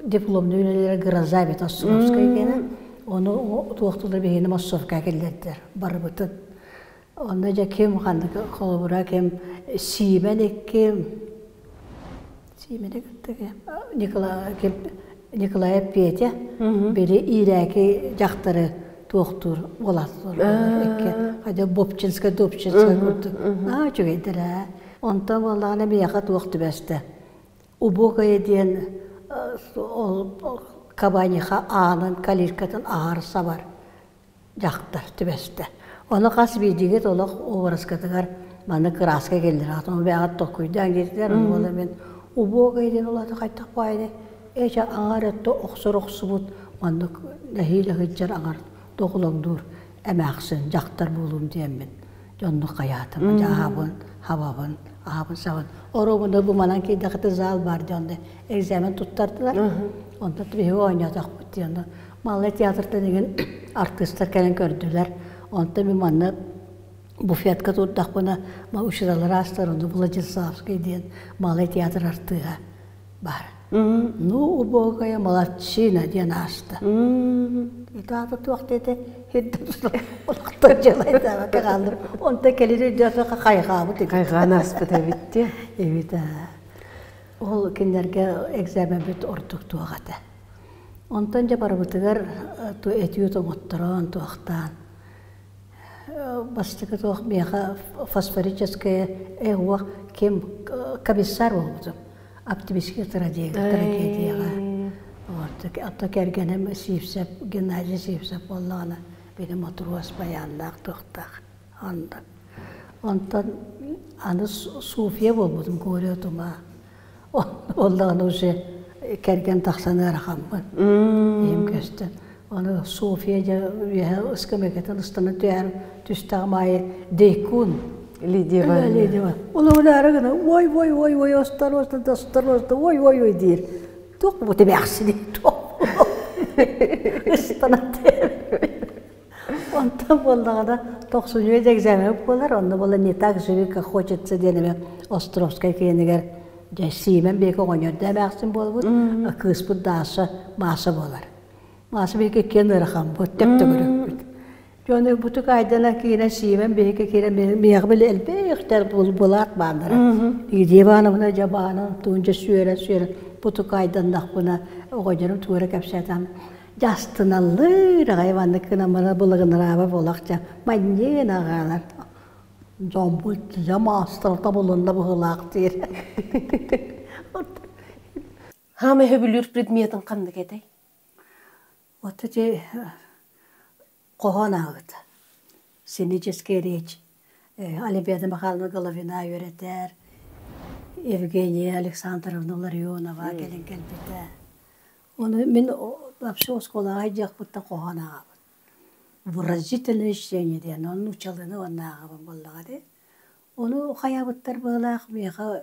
Speaker 1: Дипломный үлэлэрэ гроза эбит Островскай диэнэ. Ону туохтуулар биһигини массовка киллэрдилэр барыбытын. Онно дьэ ким ханнык холобура ким Сиимэн икки Сиимэни кытта ким Николай ким Николаев Петя били иирээки дьахтары туохтуур уолаттар икки хотя Бобчинскай Добчинскай курдук аа үчүгэйдэр ээ онтон буоллаҕына миэхэ туох түбэстэ Убогая диэн ол кабаниха аанын калиткатын аһар сабар дьахтар түбэстэ. Ону хас биирдиигит олох уобараскатыгар манна кырааска кэллэр. Атын бэйэҕит толкуйдаан киирдилэр. Ону буола мин убогай диэн улаата хайдах баайыный? Эчэ аҥар өттө охсор охсубут маннык нэһиилэ сылдьар аҥар доҕолоҥнуур эмээхсин дьахтар буолуум диэммин дьоннук хайаатым. Дьэ аһабын, хабабын, аһабын сабын. Оруобуна бу манан киирдэххитэ зал баар дьонно экзамен туттардылар. Онтон биһиги оонньоотохпут диэн Малый театртан игин артыыстар кэлэн көрдүлэр. Онтон мин манна буфетка турдахпына учууталлар аастар, онно Владиславский диэн Малый театр артыыһа баар. Ну, убогая молодчина диэн ааста. Итаата туох диэтэ олохтон дьылайдаабакка хааллым. Онто кэлин өйдөөтөххө хайҕаабыт эбит.
Speaker 2: Хайҕаан ааспыт эбит дии.
Speaker 1: Эбит Ол кинилэргэ экзаменбит ордук туох этэ. Онтон дьэ барыбытыгар этюд оҥотторон туохтаан бастакы туох миэхэ фосфорическое уох ким комиссар буолбутум оптимистический трагедияҕа вот ото кэргэним Сивцев Геннадий Сивцев буоллаҕына били матрос байааннаах туохтаах онно онтон аны Софья буолбутум Коля Тума буоллаҕына уже кэргэн тахсан ыарахаммын иһим көстөн ону Софья дьэ үөһэ ыскамыакатын ыстана түһэр түстэҕим аайы Дейкун
Speaker 2: Лидия Ивановна
Speaker 1: Лидия Ивановна улуулаары гына ой ой ой ой осторожно осторожно ой ой ой диир туох бу тимээхсини туох ыстана Онтон буоллаҕына тохсунньуга экзамен буолар, онно буола не так живи, как хочется диэн эмэ Островскай киэнигэр дьэ Сиимэн биэки оҕонньордоо эмээхсин буолбут, кыыспыт Даша Маша буолар. Маша биһиги иккиэн ыарахаммыт, төп-төгүрүкпүт. Дьону бутук айдана киирэн Сиимэн биһиги киирэн миэхэ били элбэхтэр булаат бааннара. Лидия Ивановна дьэ баанан туун дьэ сүөрэн-сүөрэн бутук айданнахпына оҕонньорум туора кэпсээтам дьастыналлыыр аҕай маннык гынан былыгынырааба буолахча манньыын аҕаалар дьоммут дьэ маастар табылынна быһыылаах диир
Speaker 2: Хаамай сөбүлүүр предметин ханнык этэй?
Speaker 1: Вот эти хоһоон ааҕыт. Сценическая речь. Олимпиада Михайловна Головина үөрэтэр. Евгения Александровна Ларионова кэлин кэлбитэ. Ону мин вообще оскуолаҕа сылдьыахпыттан хоһоон ааҕабын. Выразительное чтение диэн, ону нууччалыыны уонна ааҕабын буоллаҕа дии. Ону хайаабыттар быһыылаах миэхэ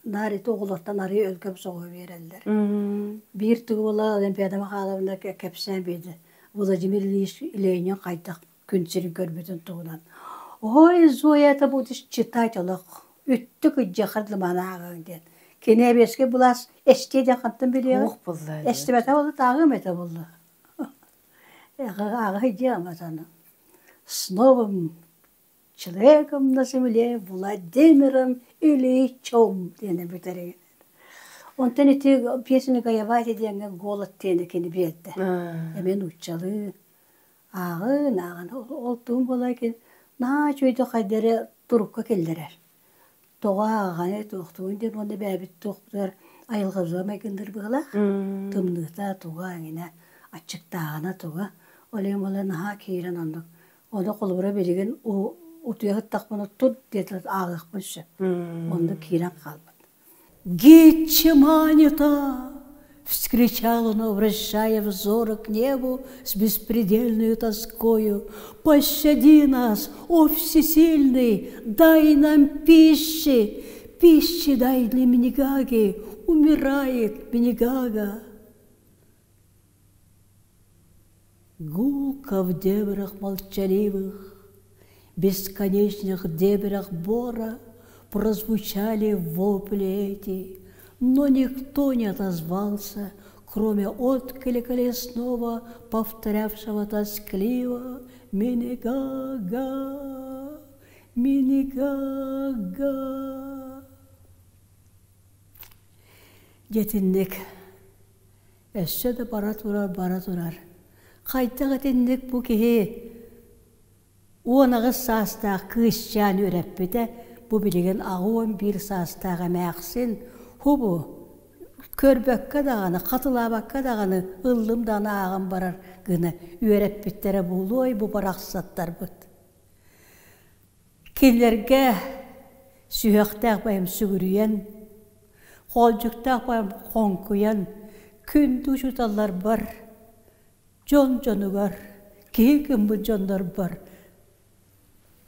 Speaker 1: наар ити оҕолортон арыый өлгөм соҕуһу биэрэллэр. Биир тугу буола Олимпиада Михайловна кэпсээн биэрдэ. Владимир Ильич Ленин хайдах күн сирин көрбүтүн туһунан. Ой, Зоя, это будешь читать олох. Үттүк ыдьахар лыманы ааҕыҥ диэн. Кини эбиэскэ былаас эстиэ диэн хантан билиэҕин?
Speaker 2: Уох буолла
Speaker 1: Эстибэтэ буолла, тааҕыам этэ буолла. Ааҕа дьиэм атаны. С новым человеком на земле Владимиром Ильичом диэн бүтэригин. Онтон ити пьесаны Гаявати диэҥҥэ голод диэни кини биэрдэ. Эмиэ нууччалыы ааҕын ааҕын ол тугун буолар кин наһаа үчүгэйдик хайда эрэ турукка киллэрэр. Тоҕо ааҕаный туохтугун диэн уонна бэйэбит туохпутугар айылҕабытыгар майгынныыр быһыылаах. Тымныыта туга эҥинэ аччыктааҕына туга. Ол иһин буолла наһаа киирэн оннук. Ону холобура билигин утуйа сыттахпына тут диэтэ ааҕыахпын сөп. Оннук киирэн хаалбыт. «Гитчиманита!» — вскричал он, обращая взоры к небу с беспредельною тоскою. «Пощади нас, о всесильный, дай нам пищи! Пищи дай для Минигаги! Умирает Минигага!» Гулко в дебрях молчаливых, бесконечных дебрях бора прозвучали вопли эти, но никто не отозвался, кроме отклика лесного, повторявшего тоскливо «Минигага! Минигага!» Дьэтинник Өссө да бара турар, бара турар. Хайдах итинник бу киһи 18 саастаах кыысчаан үөрэппитэ, бу билигин 81 саастаах эмээхсин хубу көрбөккө даҕаны, хатылаабакка даҕаны ыллым даҕаны ааҕан барар гына үөрэппиттэрэ буолуой бу барахсаттарбыт. Кинилэргэ сүһүөхтээх байым сүгүрүйэн, хоолдьуктаах байым хоҥкуйан, күндү учууталларбар, дьон дьонугар, киһи гыммыт дьоннорбор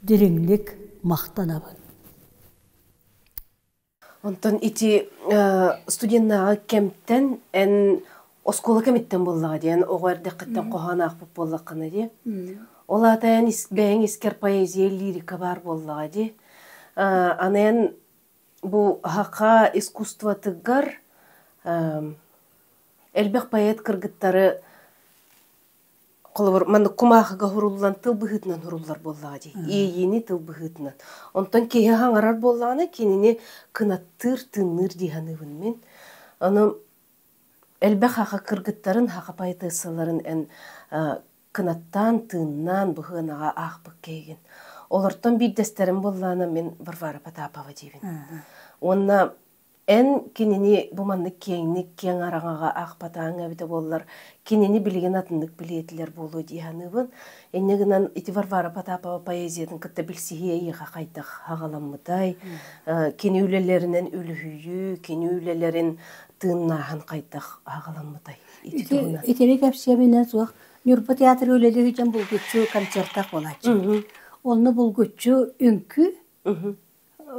Speaker 1: дириҥник махтанабын.
Speaker 2: Онтон ити студеннааҕы кэмтэн эн оскуола кэмиттэн буоллаҕа диэн оҕо эрдэххиттэн хоһоон аахпыт буоллаххына дии. Ол аата эн бэйэҥ искэр поэзия, лирика баар буоллаҕа дии. Аны эн бу саха искусствотыгар Элбэх поэт кыргыттары холобур маннык кумаахыга хуруллан тыл быһыытынан хуруллар буоллаҕа дии. Иэйиини тыл быһыытынан. Онтон киһи хаҥарар буоллаҕына кинини кынаттыыр, тыынныыр дии саныыбын мин. Ону элбэх хаха кыргыттарын, хаха поэтессаларын эн кынаттаан, тыыннаан быһыанаҕа аахпыт киһигин. Олортон биирдэстэрин буоллаҕына мин Варвара Потапова диибин. Уонна Эн кинини бу маннык киэҥник, киэҥ араҥаҕа аахпатааҥ эбитэ буоллар, кинини билигин атыннык билиэтилэр буолуо дии саныыбын. Инньэ гынан ити Варвара Потапова поэзиятын кытта билсиһии эйиэхэ хайдах аҕаламмытай? Кини үлэлэринэн үлүһүйүү, кини үлэлэрин тыыннааһын хайдах аҕаламмытай? Ити туһунан.
Speaker 1: Итини кэпсиэбинэн суох Ньурба театры үлэлиир дьон булгуччу концертаах буолааччы. Онно булгуччу үҥкүү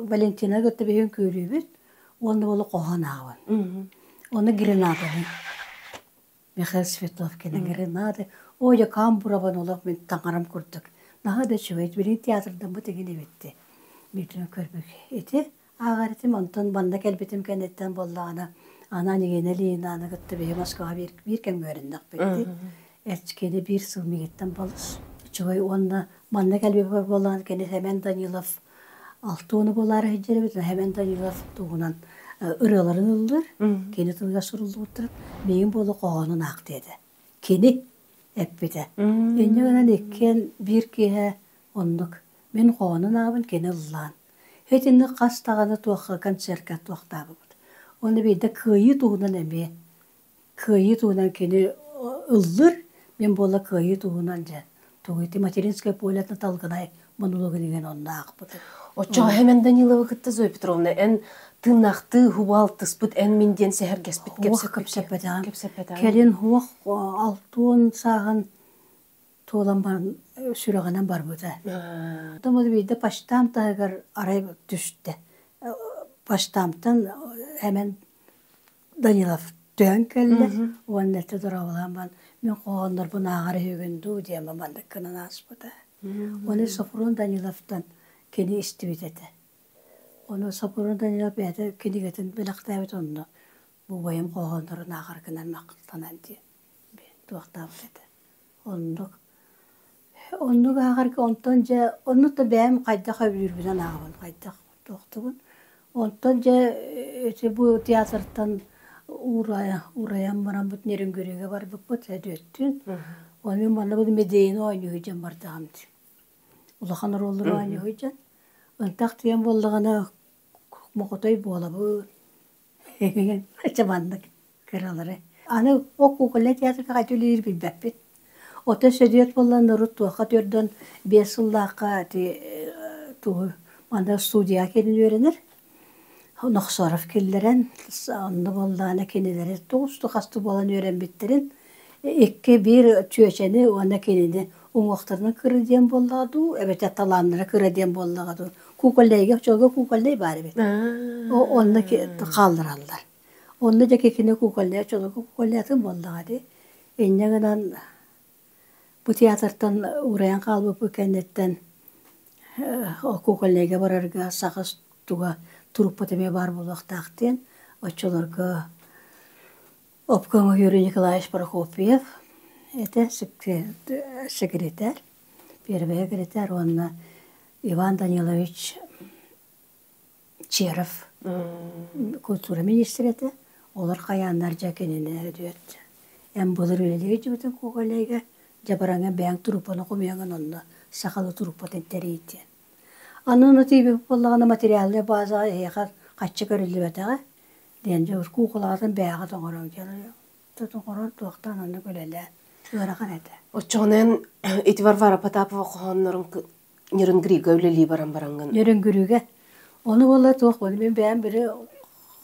Speaker 1: Валентина кытта биһин күүрүүбүт уонна болу хоһоон ааҕабын. Оны гренаданы. Михаил Светловкина гренады. Ой, камбурабын олох мин таҥарам курдук. Наһаа да үчүгэй. Билин театрдан бу тигин эбитти. Биирдэ көрбүк. Ити ааҕар этим, онтон манна кэлбитим кэнниттэн буоллаҕына, ана Нигина Ильинаны кытта биһи Москваҕа биир, биир кэмҥэ үөрэннэхпит. Эрчикини биир сыл мигиттэн балыс. Үчүгэй уонна манна кэлбиппэр буоллаҕына кини Сэмэн Данилов алтуону буолаары сылдьар эбит. Сэмэн Данилов туһунан ырыаларын ыллыыр. Кини тылыгар суруллубуттар. Миигин буола хоһоонун аах диэтэ. Кини эппитэ. Инньэ гынан иккиэн биир киэһэ оннук. Мин хоһоонун аабын, кини ыллаан. Итинник хас даҕаны туохха концертка туохтаабыппыт. Уонна биирдэ кыайыы туһунан эмиэ Кыайыы туһунан кини ыллыр, мин буолла кыайыы туһунан дьэ тугу ити материнское поле Талгынай монологун иҥэн онно аахпытым.
Speaker 2: Оччоҕо Хэмэн Даниловы кытта Зоя Петровна эн тыыннаахтыы хубу алтыспыт эн мин диэн сэһэргэспит
Speaker 1: кэпсэппэтэҕим. Кэпсэппэтэҕим. Кэлин хуох алтуон сааһын туолан баран сүрэҕинэн барбыта. Оттон биирдэ почтам таһыгар арай түстэ. Почтамтан Хэмэн Данилов төһөн кэллэ уонна этэ дорооболоон баран мин хоһооннорбун ааҕар үһүгүн дуу диэн маннык гынан ааспыта. Ону Софрон Даниловтан кини истибит этэ. Ону Софрон Данилов бэйэтэ кинигэтин бэлэхтээбит онно бу убайым хоһооннорун ааҕар гынан махтанан диэн туохтаабыт этэ. Оннук. Оннук ааҕарга онтон дьэ оннук да бэйэм хайдах өйдүүрбүнэн ааҕабын, хайдах туохтубун. Онтон дьэ ити бу театртан уурайа уурайан бараммыт Нерюнгригэ барбыппыт Сөдүөттүүн. Ону мин манна бу Медейни оонньуу сылдьан бардаҕым дии. Улахан оруоллары оонньуу сылдьан. Ынтах тиийэн буоллаҕына моҕотой буолабын. Чэ маннык кыралары. Аны ол кукольнай театрга хайдах үлэлиир билбэппит. Оттон Сөдүөт буолла норуот туохха төрдөн 5 сыллаахха ити тугу манна студияҕа кэлин үөрэнэр. Нохсоров киллэрэн онно буоллаҕына кинилэри тоҕусту хастыы буолан үөрэммиттэрин икки биир чүөчэни уонна кинини уҥуохтарынан кыра диэн буоллаҕа дуу эбэтэр талааннара кыра диэн буоллаҕа дуу кукольнайга оччолорго кукольнай баар эбит. Онно хааллараллар. Онно дьэ кини кукольнай оччолорго кукольнайатын буоллаҕа дии. Инньэ гынан бу театртан уурайан хаалбыппыт кэнниттэн кукольнайга барарга саха туга труппата эмиэ баар буолуохтаах диэн оччолорго обкома Юрий Николаевич Прокопьев этэ секретарь, первый секретарь уонна Иван Данилович Черов культура министрэ этэ. Олор хайааннар дьэ кинини өдүөт эн былыр үлэлии сылдьыбытыҥ Куокалайга дьабараҥа бэйэҥ труппаны хомуйаҥын онно сахалыы труппатын тэрий диэн. Аны ону тиийбит буоллаҕына материальнай базаҕа эһиэхэ хаччы көрүллүбэтэҕэ диэн дьэ куукулаҕытын бэйэҕит оҥороҥ диэн оҥорон туохтаан оннук үлэлээн ыарахан этэ.
Speaker 2: Оччоҕунан ити Варвара Потапова хоһооннорун Нерюнгрига үлэлии баран бараҥҥын.
Speaker 1: Нерюнгригэ. Ону буолла туох буолла мин бэйэм били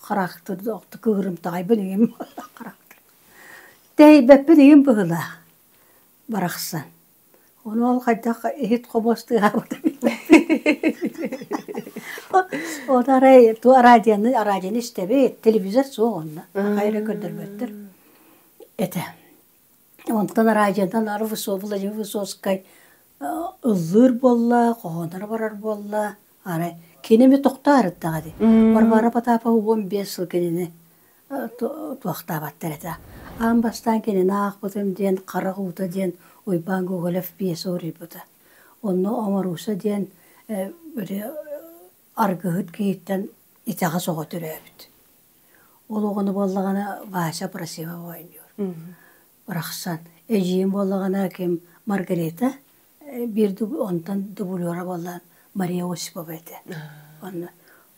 Speaker 1: характер кыырымтаҕайбын иҥим характер. Тэйбэппин иҥим быһыылаах барахсан. Ону ол хайдах иһит хомуос тыаһаабыта Ол арай ту радионы радионы истэбит, телевизор суох онно. Хайра көрдөрбөттөр этэ. Онтон радионан ары Владимир Высоцкай ыллыыр буолла, хоһоонноро барар буолла. Арай кини эмиэ тохтоо арыттаҕа дии. Варвара Потапова 15 сыл кинини туохтаабаттар этэ. Аан бастаан кинини аахпытым диэн Харах уута диэн Уйбаан Гоголев пьеса уруйбута. Онно Оморууса диэн аргыһыт киһиттэн итэҕэс оҕо төрөөбүт. Ол оҕону буоллаҕына Вася Просева оонньуур. Барахсан. Эдьиийим буоллаҕына ким Маргарита биир онтон дублера буоллаан Мария Осипова этэ. Онно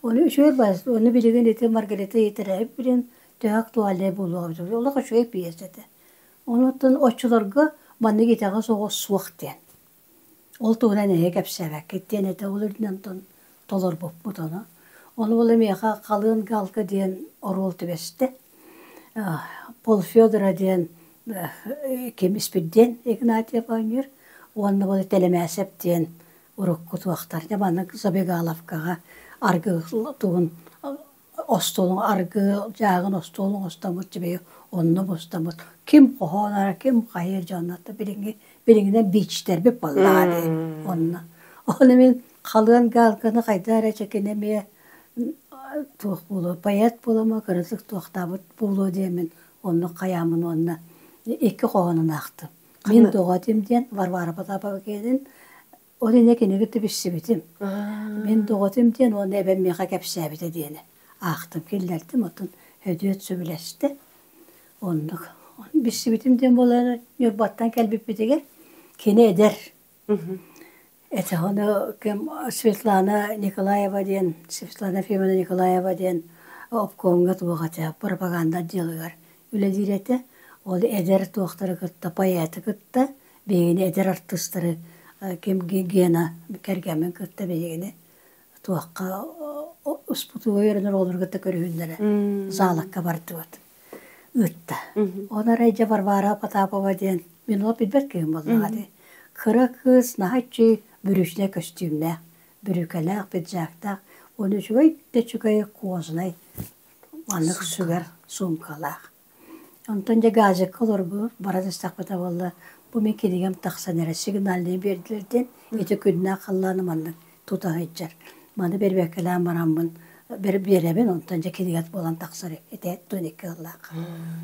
Speaker 1: Ону үчүгэй баас, ону билигин ити Маргарита Етереев билин төһө актуальнай буолуоҕа эбитэ. Олох үчүгэй пьеса этэ. Онуттан оччолорго маннык итэҕэс оҕо суох диэн. Ол туһунан эһи кэпсээбэккит диэн этэ, ол үрдүнэн онтон толорбуппут ону. Ону була миэхэ Халыан Галка диэн оруол түбэстэ. Пол Федора диэн ким Испирдиэн Игнатьев оонньуур уонна була Тэлэмээсэп диэн урукку туохтар. Дьэ маннык Забегаловкаҕа аргы тугун остуолун аргы дьааҕын остуолун оҥостоммут дьибэйи онно мустаммыт ким хоһоонара ким хайа дьонното билиҥҥи билиҥҥинэн биичтэрбит буоллаҕа дии онно ону мин халыан галканы хайда эрэ чэкини эмиэ туох буолуо поэт буолама кыратык туохтаабыт буолуо диэммин оннук хайааммын уонна икки хоһоонун аахтым мин тоҕо этим диэн Варвара Потапова киэнин Ол инньэ кинигэ түбүссүбүтүм. Мин доҕотум диэн уонна эбэм миэхэ кэпсээбитэ диэни аахтым, киллэрдим, оттон Һөдүөт сөбүлэстэ. Оннук. Билсибитим диэн буолан Ньурбаттан кэлбиппитигэр кини эдэр. Этэ ону ким Светлана Николаева диэн, Светлана Ефимовна Николаева диэн обкомҥа туох этэ, пропаганда отделыгар үлэлиир этэ. Ол эдэр туохтары кытта, поэты кытта Биһигини эдэр артыыстары ким Гена кэргэммин кытта биһигини туохха успутууга үөрэнэр оҕолору кытта көрүһүннэрэ заалакка бардыбыт ыытта. Ол арай дьэ Варвара Потапова диэн мин ол билбэт киһим буоллаҕа дии. Кыра кыыс наһаа үчүгэй бүрүүчнэй көстүүмнээх, бүрүүкэлээх, пиджактаах, уонна үчүгэй да үчүгэй кожаный маннык сүгэр суумкалаах. Онтон дьэ газикка олорбут, баран истэхпитэ буолла, бу мин кинигэм тахсан эрэ сигнальнай биэрдилэр диэн ити күннээх халлааны маннык тута сылдьар. Маны бэрбээккэлээн бараммын биэрэбин, онтон дьэ кинигэт буолан тахсар ити 12 ыаллаах.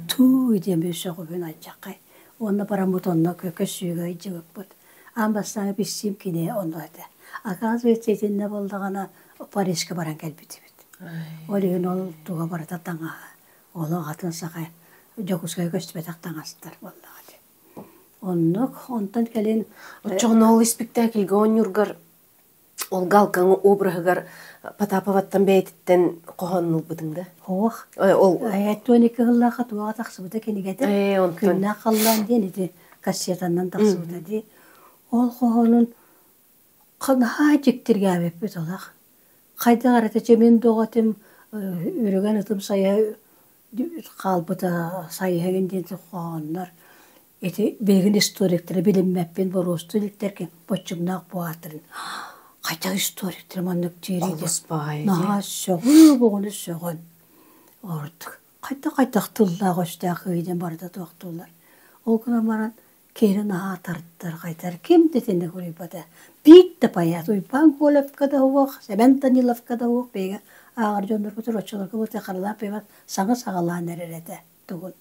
Speaker 1: Туу диэн бу сөҕүбүн алдьархай. Уонна бараммыт онно көссүүгэ ыйдьыбыппыт. Аан бастаан билсиим кини онно этэ. Оказывается, итиннэ буоллаҕына Парижка баран кэлбитибит. Ол иһин ол туга барыта таҥаһа Олох атын саха Дьокуускайга көстүбэтэх таҥастар буоллаҕа дии. Оннук, онтон кэлин
Speaker 2: Оччоҕуна ол испиктээкилгэ оонньуургар ол Галкаҥ обраһыгар Потаповаттан бэйэтиттэн хоһоон ылбытыҥ да?
Speaker 1: Суох. Ол 12 сыллаахха туоҕа тахсыбыта кинигэтэ. Күннээх халлаан диэн ити кассетаннан тахсыбыта дии. Ол хоһоонун Наһаа дьиктиргээбиппит олох. Хайдах эрэ чэ мин доҕотум үрүгэн ытым сайа хаалбыта сайыһыгын диэн хоһооннор ити билигин историктары билиммэппин боруостуу иликтэргин боччумнаах буолааттарын хайдах историктары маннык диирий наһаа сөҕүү бугуну сөҕөн ордук хайдах-хайдах тыллаах өстөөх диэн барыта туохтууллар ол гынан баран Киһини наһаа тартар, хайдар ким да итинник уруйбата. Биир да поэт Уйбаан Колевка да уох, Сэмэн Даниловка да уох биһиги ааҕар дьоннорбутугар оччолорго бу Харалаах Пиват саҥа саҕалаан эрэр этэ тугун.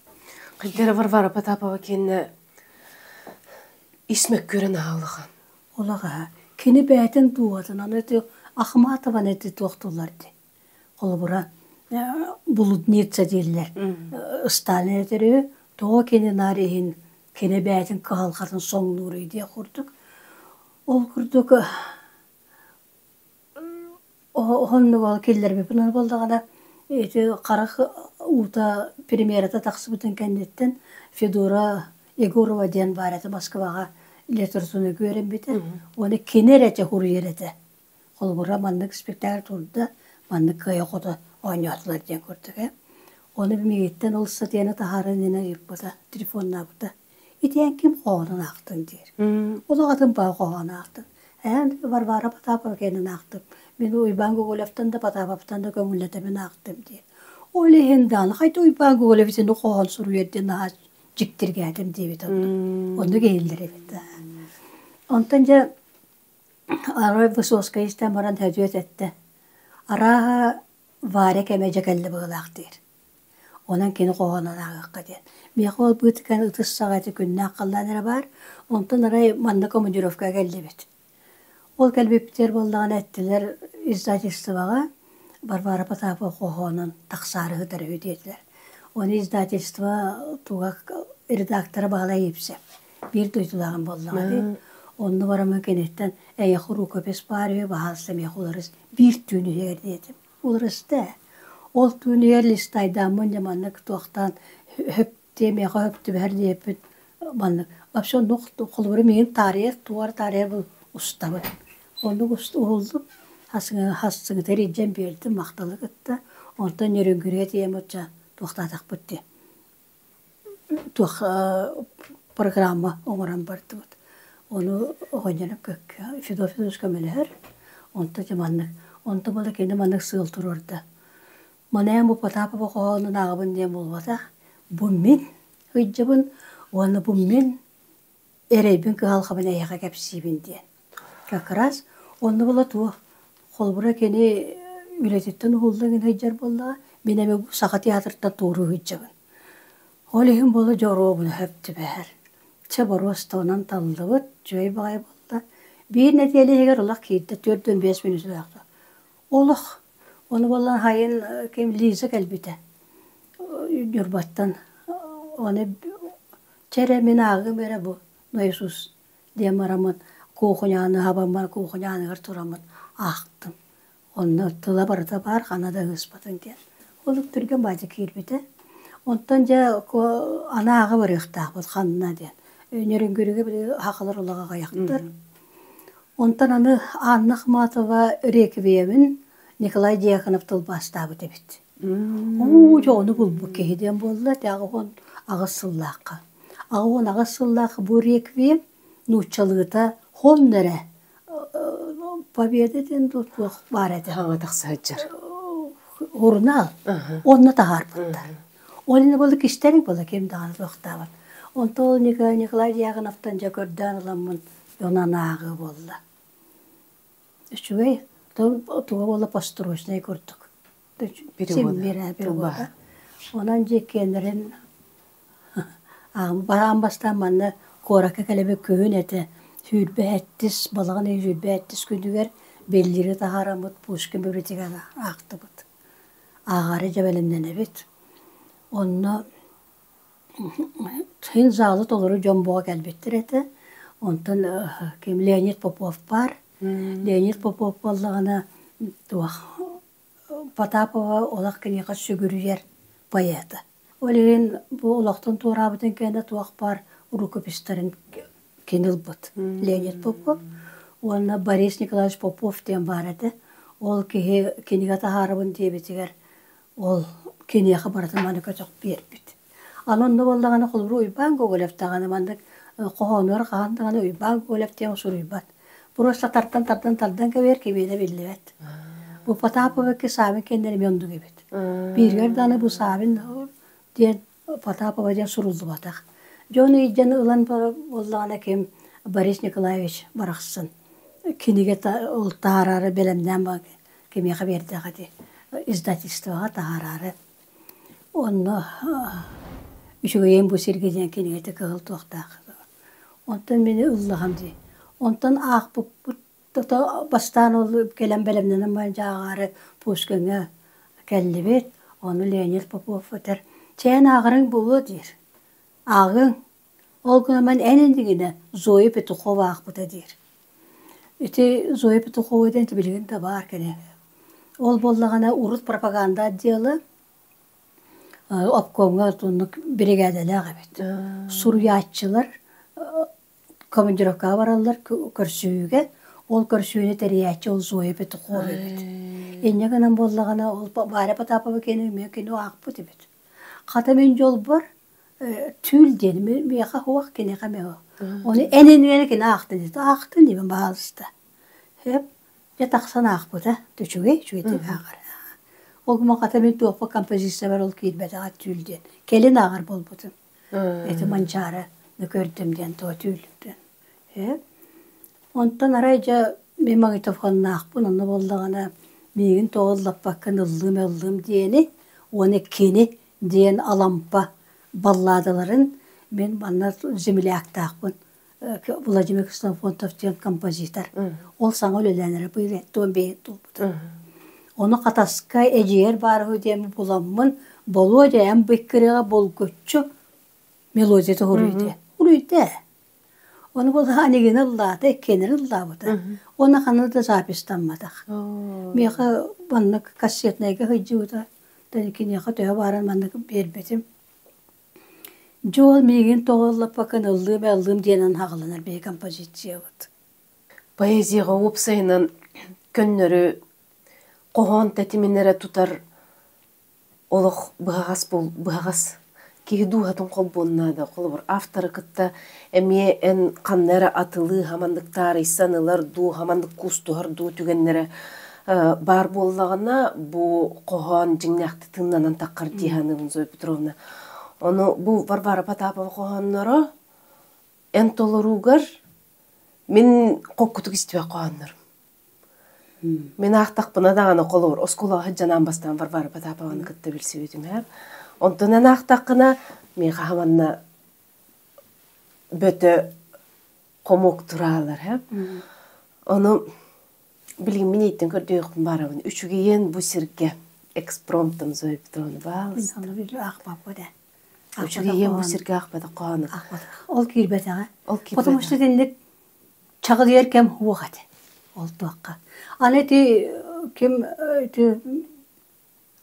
Speaker 2: Хайдара Варвара Потапова киэннэ ис мөккүөрэ наһаа улахан.
Speaker 1: Улаҕаһа. Кини бэйэтин дууһатын аны ити Ахматованы ити туохтууллар дии. Холобура, блудница дииллэр. Сталин этэрэ тоҕо кини наар иһин кини бэйэтин кыһалҕатын соҥнууруй диэх курдук. Ол курдук оһоннук ол киллэрбиппин ол буоллаҕына ити харах уута премьерата тахсыбытын кэнниттэн Федора Егорова диэн баар этэ Москваҕа литератураны үөрэммитэ. Уонна кини эрэ этэ суруйар этэ. Холобура, маннык спектакль турда, маннык кыайа-хото оонньоотулар диэн курдук ээ. Ону миигиттэн ол ыстатыйаны таһааран иннинэ ыйыппыта, телефоннаабыта. Ити эн ким хоһоонун аахтыҥ диир. Олох атын баа хоһоон аахтым. Эн Варвара Потапова кэннин аахтым. Мин Уйбаан Гоголевтан да Потаповтан да көҥүллэтэбин аахтым диир. Ол иһин даҕаны хайда Уйбаан Гоголев итини хоһоон суруйар диэн наһаа дьиктиргээтим диэбит оннук. Оннук иһиллэр эбит. Онтон дьэ Арай Высоцкай истэн баран Һөдүөт эттэ: «Арааһа, Варя кэмэ дьэ кэллэ быһыылаах» диир. Онон кини хоһоонун ааҕыахха диэн. Миэхэ ол быытыкан ытыс саҕа ити күннээх халлаан эрэ баар. Онтон арай манна командировкаҕа кэллибит. Ол кэлбиппитигэр буоллаҕына эттилэр издательствоҕа Варвара Потапова хоһоонун тахсаары сытар үһү диэтилэр. Ону издательство туга редактора Баһылай Ипсев биир дойдулааҕым буоллаҕа дии. Онно бараммын киниттэн эйиэхэ рукопись баар үһү, баһаалыста миэхэ уларыс биир түүн иһигэр диэтим. Уларыста ээ. Ол түүн иһигэр листайдааммын дьэ маннык туохтаан хөп тиэмиэхэ хөп түбэһэр диэппит маннык вообще оннук холобура миигин таарыйар туора таарыйар бу устабын. Оннук уһуллум хасыҥытыгар илдьэн биэрдим махталы кытта. Онтон Нөрүҥгүрүгэ тиийэн оччо туохтаатахпыт дии. Туох программа оҥорон бардыбыт. Ону оҕонньорум Федот Федорович көмөлөһөр. Онто дьэ маннык. Онто буола кини маннык сыал туруорда. Манаан бу Потапова хоһоонун ааҕабын диэн буолбатах. Бу мин ыйдьабын уонна бу мин эрэйбин кыһалҕабын эйиэхэ кэпсиибин диэн. Как раз онно була туох холобура кини үлэтиттэн уһулла гына сылдьар буоллаҕа, мин эмиэ Саха театрыттан туоруу сылдьабын. Ол иһин буола дьоруобуна сөп түбэһэр. Чэ боруоста онон таллыбыт, үчүгэй баҕайы буолла. Биир нэдиэлэ иһигэр олох киирдэ, 45 мүнүүтэлээх Олох. Ону буоллар хайын ким Лиза кэлбитэ. Ньурбаттан. Ону чэ эрэ мин ааҕыым эрэ бу Иисус диэн бараммын куукунааны хабаммар куукунааныгар тураммын аахтым. Онно тыла барыта баар, хана да ыыспатын диэн. Ол түргэн баадьа киирбитэ. Онтон дьэ анааҕы барыахтаахпыт ханна диэн. Нөрүҥгүрүгэ били хахалар улаҕа аҕыйахтар. Онтон аны Анна Ахматова реквиемин Николай Дьяконов тылбаастаабыт эбит. Уу, дьэ ону булбут киһи диэн буолла, 88 сыллаахха. 88 сыллаах бу реквием нууччалыыта хон эрэ Победа диэн туох баар этэ.
Speaker 2: Хаҥа тахса сылдьар.
Speaker 1: Урунаал. Онно таһаарбыттар. Ол иннинэ буолла кистэриҥ буолла ким даҕаны туохтаабат. Онтон ол Николай Дьяконовтан дьэ көрдөөн ыламмын онон ааҕыы буолла. Үчүгэй, туга буолла построчнай курдук.
Speaker 2: Перевода.
Speaker 1: Перевода. Онон дьиэккиэннэрин аан бастаан манна куоракка кэлэбит күһүн этэ 27 балаҕан ыйын 27 күнүгэр биллири таһаараммыт Пушкин библиотекаҕа аахтыбыт. Ааҕаары дьэ бэлэмнэнэбит. Онно Син залы толору дьон буола кэлбиттэр этэ. Онтон ким Леонид Попов баар. Леонид Попов буоллаҕына туох Потапова олох киниэхэ сүгүрүйэр поэта. Ол иһин бу олохтон туораабытын кэннэ туох баар рукописьтарын кини ылбыт Леонид Попов. Уонна Борис Николаевич Попов диэн баар этэ. Ол киһи кинигэ таһаарабын диэбитигэр Ол киниэхэ барытын маны көтөх биэрбит. Аны онно буоллаҕына холобур Уйбаан Гоголев даҕаны маннык хоһоонугар хаһан даҕаны Уйбаан Гоголев диэн суруйбат. Просто тардан тардан тардан кэбиһэр кимиэнэ биллибэт. Бу Потапова Савин кэннэ эмиэ оннук эбит. Бииригэр даҕаны бу Савин диэн Потапова диэн суруллубатах. Дьон ыйдьан ылан буоллаҕына ким Борис Николаевич барахсан кинигэ ол таһаараары бэлэмнээн кимиэхэ биэрдэҕэ дии издательствоҕа таһаараары онно үчүгэйин бу сиргэ диэн кинигэтэ кыһыл туохтаах онтон мини ыллаҕым дии онтон аахпыппыт тото бастаан ол кэлэн бэлэмнэнэн баран дьэ ааҕаары Пушкиҥҥа кэллибит ону Леонид Попов этэр чээн ааҕарыҥ буолуо диир ааҕыҥ Ол гынан эн иннигинэ Зоя Петухова аахпыта диир. Ити Зоя Петухова диэн билигин да баар кини. Ол буоллаҕына урут пропаганда отдела обкомҥа оннук биригээдэлээх эбит. Суруйааччылар командировкаҕа бараллар көрсүһүүгэ. Ол көрсүһүүнү тэрийээччи ол Зоя Петухова эбит. Инньэ гынан буоллаҕына ол Варя Потапова кини эмиэ кини аахпыт эбит. Хата мин дьолбор түүл диэн миэхэ суох киниэхэ эмиэ суох. Ону эн иннигэр кини аахтын диэтэ. Аахтын диибин баһаалыста. Сөп. Дьэ тахсан аахпыта. Үчүгэй, үчүгэйдик ааҕар. Ол хата мин туохпа композициябар ол киирбэтэҕэ түүл диэн. Кэлин ааҕар буолбутум. Ити Манчаары көрдүм диэн туо түүл диэн. Сөп. Онтон арай дьэ мин магнитофоннаахпын, онно буоллаҕына миигин тоҕо ыллаппаккын ыллыым-ыллыым диэни уонна кини. диэн Алампа балладаларын мин манна земляктаахпын Владимир Ксенофонтов диэн композитор. Ол саҥа үлэлээн эрэ быйыл туон бэйэ туолбута. Ону Хатаска эдьиийэр баар үһү диэн буламмын, Болуодьа эн быккырыга булгуччу мелодията уруйда. Уруйда. Ону буолла анигини ыллаата, иккиэннэрин ыллаабыта. Уонна ханна да записьтамматах. Миэхэ маннык кассетнайга сылдьыбыта. Киниэхэ төһө баарын маннык биэрбитим. Дьэ ол миигин тоҕо ыллаппаккын ыллыым ыллыым диэнэн хаҕыланар биһи композициябыт.
Speaker 2: Поэзияҕа уопсайынан көннөрү хоһоон тэтимин эрэ тутар олох быһаҕас быһаҕас киһи дууһатын холбуон наада. Холобур, авторы кытта эмиэ эн ханна эрэ атылыы хаманнык таарыйсан ылар дуу, хаманнык куустуһар дуу түгэннэрэ баар буоллаҕына, бу хоһоон дьиҥнээхтик тыыннанан таххар дии саныыбын, Зоя Петровна. Ону бу Варвара Потапова хоһоонноро эн толоруугар мин хоккутук истибэт хоһооннорум. Мин аахтахпына даҕаны холобур, оскуолаҕа сылдьан аан бастаан Варвара Потапованы кытта билсибитим ээ. Онтон эн аахтаххына, миэхэ манна бөтө хомуок тураалар ээ. Ону билигин мин ииттэн көрдүөхпүн баарабын. Үчүгэйиэн бу сиргэ экспромтом Зоя Петровна баалыста.
Speaker 1: Аахпаппыт ээ.
Speaker 2: Үчүгэйиэн бу сиргэ аахпатах хоһоону.
Speaker 1: Аахпатах. Ол киирбэтэҕэ.
Speaker 2: Ол
Speaker 1: Потому
Speaker 2: киирбэтэҕэ.
Speaker 1: что итинник чаҕылыйар кэм суох этэ ол туохха. Аны ити ким ити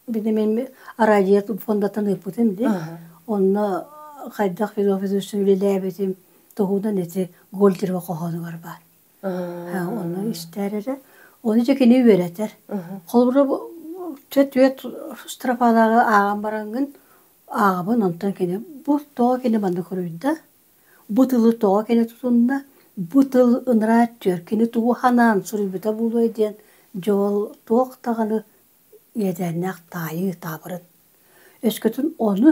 Speaker 1: били мин араадьыйа фондаттан ыыппытым дии. Онно хайдах философия үлэлээбитим туһунан ити Гольдерова хоһоонугар баар. Онно истээр эрэ. Ону дьэ кини үөрэтэр. Холобура түөрт строфалааҕы ааҕан бараҥҥын ааҕабын онтон кини бу тоҕо кини маннык суруйда Бу тылы тоҕо кэлэ тутунна, бу тыл ыныраа өттүгэр кини тугу санаан суруйбута буолуой диэн дьол туох даҕаны иэдээннээх таайыы таабырын. Өскөтүн ону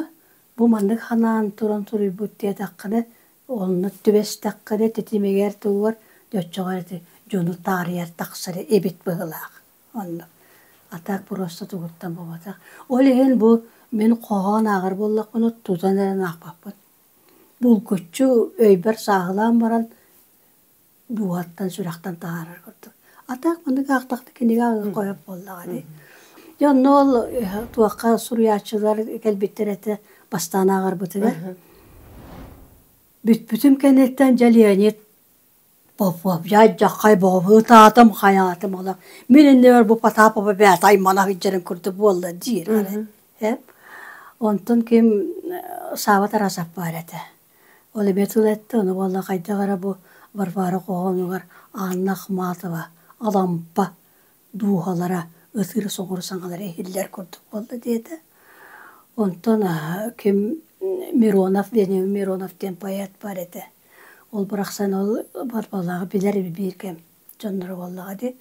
Speaker 1: бу маннык санаан туран суруйбут диэтэххинэ, онно түбэстэххинэ тэтимигэр тугугар дьэ оччоҕо ити дьону таарыйар тахсар эбит быһыылаах. Оннук. А так просто тугуттан буолбатах. Ол иһин бу мин хоһоон ааҕар буоллахпына тутан эрэн аахпаппын. Булгуччу өйбөр сааһылаан баран дууһаттан, сүрэхтэн таһаарар курдук. А так маннык аахтахта кинигэ ааҕыы хойох буоллаҕа дии. Дьэ онно ол туохха суруйааччылар кэлбиттэр этэ бастаан ааҕарбытыгар. Бүппүтүм кэнниттэн дьэ Леонид Попов дьаххай боҕобу ытаатым хайаатым олох мин иннибэр бу Потапова бэйэтэ аймана сылдьарын курдук буолла диир ээ онтон ким Сааба Тарасов баар этэ ол эмиэ тыл эттэ ону буолла хайдах эрэ бу Варвара хоһоонугар Анна Ахматова Алампа дууһалара ытыыр-соҥур саҥалара иһиллэр курдук буолла диэтэ. Онтон ким Миронов Вениамин Миронов диэн поэт баар этэ. Ол барахсан ол Барбалааҕы билэр биир кэм дьонноро буоллаҕа дии.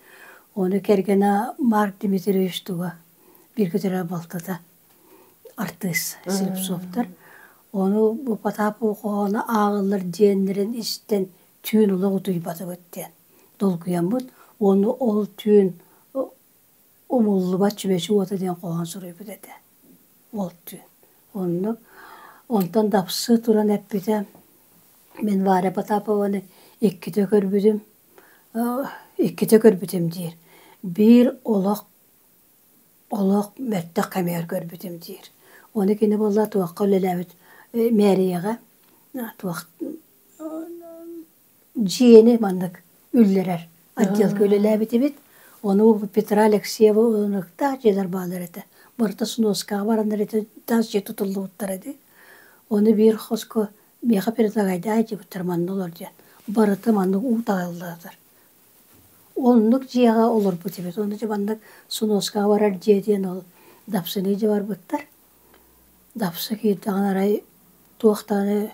Speaker 1: Ону кэргэнэ Марк Дмитриевич туга бииргэ төрөөбүт балтыта артыыс Слепцовтар. Ону бу Потапова хоһооно ааҕыллар диэннэрин истэн түүн олох утуйбатыбыт диэн долгуйаммыт уонна ол түүн умуллубат чүмэчи уота диэн хоһоон суруйбут этэ ол түүн. Оннук. Онтон дапсы туран эппитэ мин Варя Потапованы иккитэ көрбүтүм, иккитэ көрбүтүм диир. Биир олох олох мөлтөх кэмигэр көрбүтүм диир. Ону кини буолла туохха үлэлээбит мэрияҕа туох дьиэни маннык үллэрэр отделка үлэлээбитибит. Ону Петра Алексеева ылыныктаах дьиэлэр бааллар этэ. Барыта сноскаҕа бараннар этэ таас дьиэ тутуллубуттара дии. Ону биир хоско миэхэ предлагайдаа диэбиттэр манна олор диэн. Барыта маннык уу таҕыллаатар. Оннук дьиэҕэ олорбут эбит. Ону дьэ маннык сноскаҕа барар дьиэ диэн ол Дапсыны дьэ барбыттар. Дапсы киирдэҕинэ арай туох даҕаны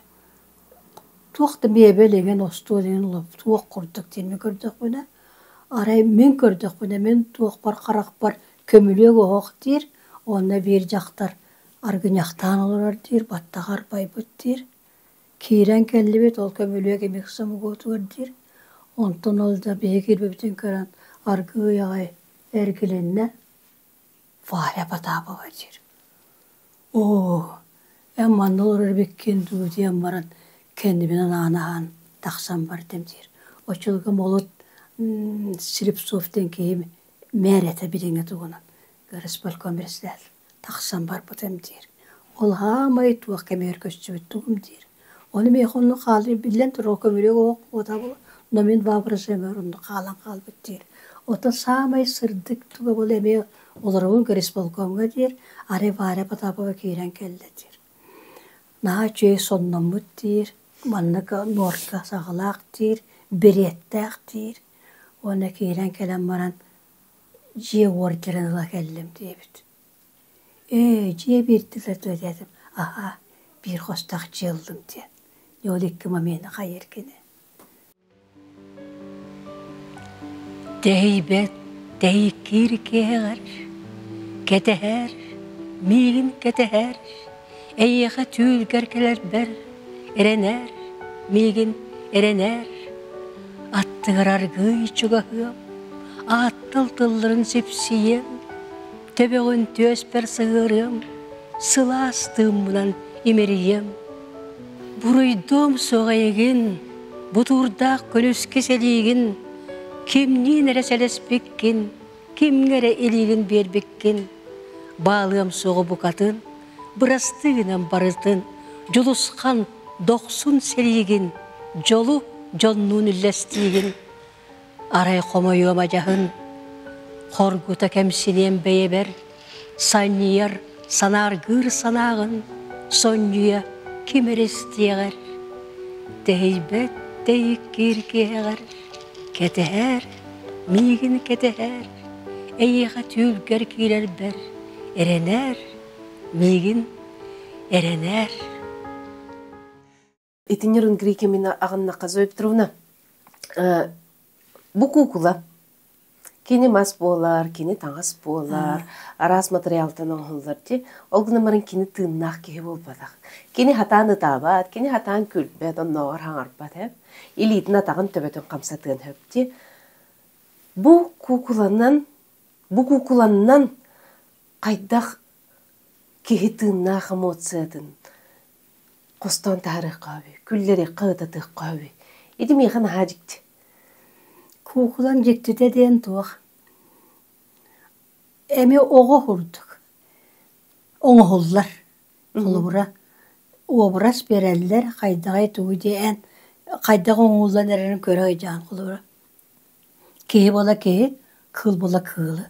Speaker 1: туох да миэбэл эҥин остуол эҥин туох курдук диэн мин көрдөхпүнэ, арай мин көрдөхпүнэ мин туохпар харахпар көмүлүөк оһох диир уонна биир дьахтар аргыньахтаан олорор диир, баттаҕа арбайбыт диир. Киирэн кэллибит, ол көмүлүөк эмиэ сомугуотугар диир. Онтон ол да биһиги киирбиппитин көрөн аргыый аҕай эргилиннэ Варя Потапова диир. Оо, Эн манна олорор эбиккин дуу диэн баран кэннибинэн аан аһан тахсан бардым диир. Оччолорго Молот Слепцов диэн киһи мээр этэ билиҥҥи тугунан горисполком председатель тахсан барбытым диир. Ол хаамай туох кэмигэр көстүбүт тугум диир. Ону миэхэ оннук хаалыы биллэн турар көмүрүөк оһох буотабыл, но мин воображениебар оннук хаалан хаалбыт диир. Оттон саамай сырдык туга буолла эмиэ олоробун горисполкомҥа диир, арай Варя Потапова киирэн кэллэ диир. Наһаа үчүгэй сонноммут диир, маннык нуорка саҕалаах диир, береттээх диир. Уонна киирэн кэлэн баран дьиэ ордерын ыла кэллим диэбит. Ээ, дьиэ биэрдилэр дуо диэтим. Аһаа, биир хостоох дьиэ ыллым диэн. Ол икки момены хайыыр кини. Тэһийбэт тэйиккиир киэһэҕэр Кэтэһэр, миигин кэтэһэр, Эйиэхэ түүлгэр кэлэрбэр Эрэнэр, миигин эрэнэр. Аттыгар аргыый чугаһыам, Ааттал тылларын сипсийиэм, Төбөҕүн түөспэр сыһыарыам, Сылаас тыыммынан имэрийиэм. Буруйдуом суох эйигин, бутуурдаах күнүскү сэлиигин, кимниин эрэ сэлэспиккин, кимҥэ эрэ илиигин биэрбиккин, баалыам суоҕу букатын, бырастыы гынан барытын, дьулусхан, дохсун сэлиигин, дьолу дьоннуун үллэстиигин. Арай хомойуом адьаһын, хоргута кэмсиниэм бэйэбэр, санньыйар, санааргыыр санааҕын сонньуйа ким эрэ истиэҕэр, тэһийбэт тэйиккиир киэһэҕэр кэтэһээр, миигин кэтэһээр, эйиэхэ түүлгэр киирэрбэр эрэнээр, миигин эрэнээр.
Speaker 2: Итиннэр Грекемина аҕыннахха Зоя Петровна бу куукула кини мас буолар, кини таҥас буолар, араас матырыйаалтан оҥоһуллар дии. Ол гынан баран кини тыыннаах киһи буолбатах. Кини хатаан ытаабат, кини хатаан күлбэт, оннооҕор хаҥарбат ээ. Илиитин атаҕын төбөтүн хамсатыан сөп дии. Бу куукуланан, бу куукуланнан хайдах киһи тыыннаах эмоциятын хостоон таһаарыахха үһү, күллэриэххэ, ытатыахха үһү. Ити миэхэ наһаа дьикти.
Speaker 1: Куукулан дьиктитэ диэн туох? Эмиэ оҕо курдук оҥоһуллар. Холобура, уобарас биэрэллэр, хайдаҕый тугуй диэн хайдах оҥоһуллан эрэрин көрө сылдьаҕын холобура. Киһи буола киһи, кыыл буола кыылы.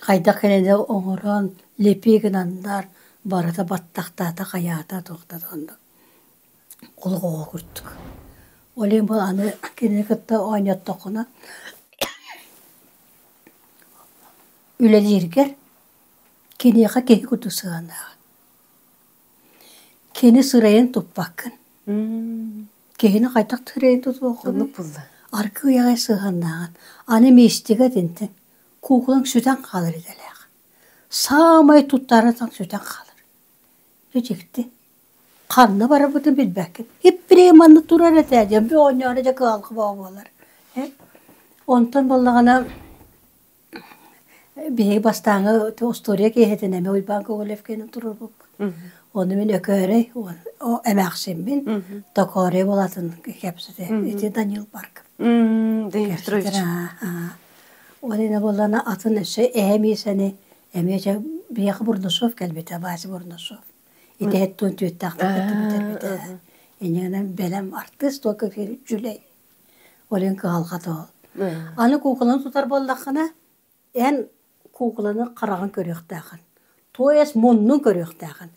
Speaker 1: Хайдах кинини оҥорон, лепи гынаннар, барыта баттахтаата, хайаата, туохтата оннук олох оҕо курдук. Ол иһин бу аны кинини кытта оонньоттоххуна үлэлииргэр киниэхэ киһи курдук сыһыаннааҕын. Кини сырайын туппаккын. Киһини хайдах сырайын тутуоххунуй?
Speaker 2: Оннук булла.
Speaker 1: Аргыый аҕай сыһыаннааҕын. Аны миэстигэ итинтэн Куукулаҥ сүтэн хаалар идэлээх. Саамай туттарытан сүтэн хаалар. Дьэ дьикти. Ханна барарбытын билбэккин. Иппириэ манна турар этэ диэн бу оҕонньоро дьэ кыһалҕа бөҕө буолар. Онтон буоллаҕына биһиги бастааҥҥы остуоруйа киэһэтин эмиэ Уйбаан Гоголев киэнин туруорбуппут. Ону мин Өкөөрөй эмээхсиммин Токоорой буолатын кэпсэтэ ити Данил Барков.
Speaker 2: Данил Петрович.
Speaker 1: Ол инэ буоллаҕына атын өссө эһэ миэсэни эмиэ дьэ биһиэхэ Бурнашов кэлбитэ, Вася Бурнашов. Итэһэт туон түөттээхтик кытта бүтэрбитэ. Инньэ бэлэм артыыс только дьүлэй. Ол иһин кыһалҕата ол. Аны куукуланы тутар буоллаххына, эн куукуланы хараҕын көрүөхтээххин. То есть муннун көрүөхтээххин.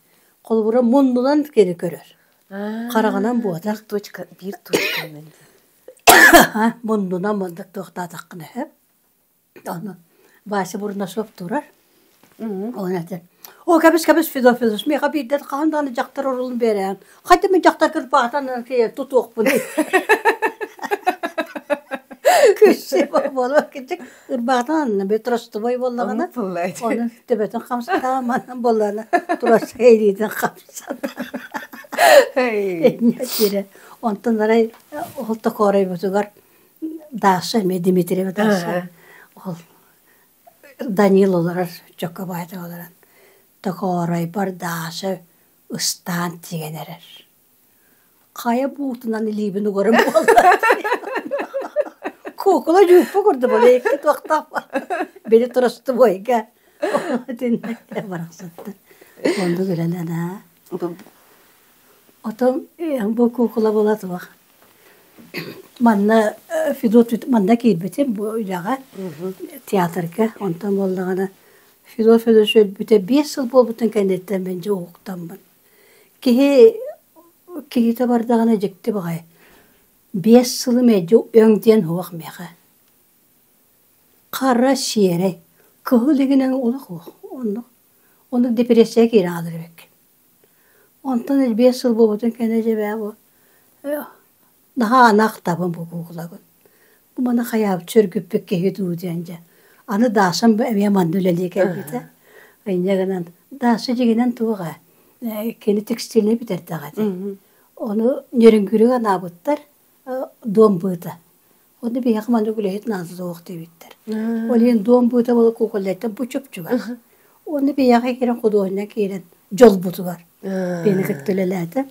Speaker 1: Холобура муннунан кини көрөр. Хараҕынан буотах.
Speaker 2: Точка, биир точканан
Speaker 1: Муннунан мындык туохтаатаххына сөп. Ону Вася Бурнашов турар. Ол этэр: «О, кэбис, кэбис, Федот Федорович, миэхэ биирдэ хаһан даҕаны дьахтар оруолун биэрээн, хайда мин дьахтар кырбаатан тутуохпунуй?» Күссе буола кичик ырбаатан тростовой буоллаҕына, ону төбөтүн хамсатаа манан буоллаҕына турарса илиитин хамсата. Онтон арай ол токооройбутугар Даша эмиэ Дмитриева Даша ол Данил олорор Чоккобаайта олорон. Токооройбор Даша ыстаан тигэн эрэр. Хайа буутунан илиибин угарым буолла. Куукула дьууппа курдук буолла, икки туохтаах били тростубойга барахсаттар. Оннук үлэлэн аа. Отон бу куукула була туох. Манна Федот манна киирбитим бу үлэҕэ театрга. Онтон буоллаҕына Федот Федорович өлбүтэ 5 сыл буолбутун кэнниттэн мин дьэ уһуктаммын. Киһи киһитэ бардаҕына дьикти баҕайы. 5 сылы мэлдьи өҥ диэн суох миэхэ. Хара сиэрэй, кыһыл игинэн олох суох. Оннук оннук депрессия киирэн хаалар эбиккин. Онтон 5 сыл буолбутун кэннэ дьэ бээ бу наһаа анаахтабын бу куукулабын. Бу маны хайаабыт сөргүппүт киһи дуу диэн дьэ. Аны Дашам эмиэ манна үлэлии кэлбитэ. Инньэ гынан Даша дьиҥинэн туох ээ кини текстильнэй бүтэрдэҕэ дии. Ону Нерюнгрюга анаабыттар дом быыта. Ону биһиэхэ маннык үлэһит наада суох диэбиттэр. Ол иһин дом быыта буола куукуллайтан бу чуп-чугас. Ону биһиэхэ киирэн худуоһунньук киирэн дьолбутугар биһини кытта үлэлээтэ.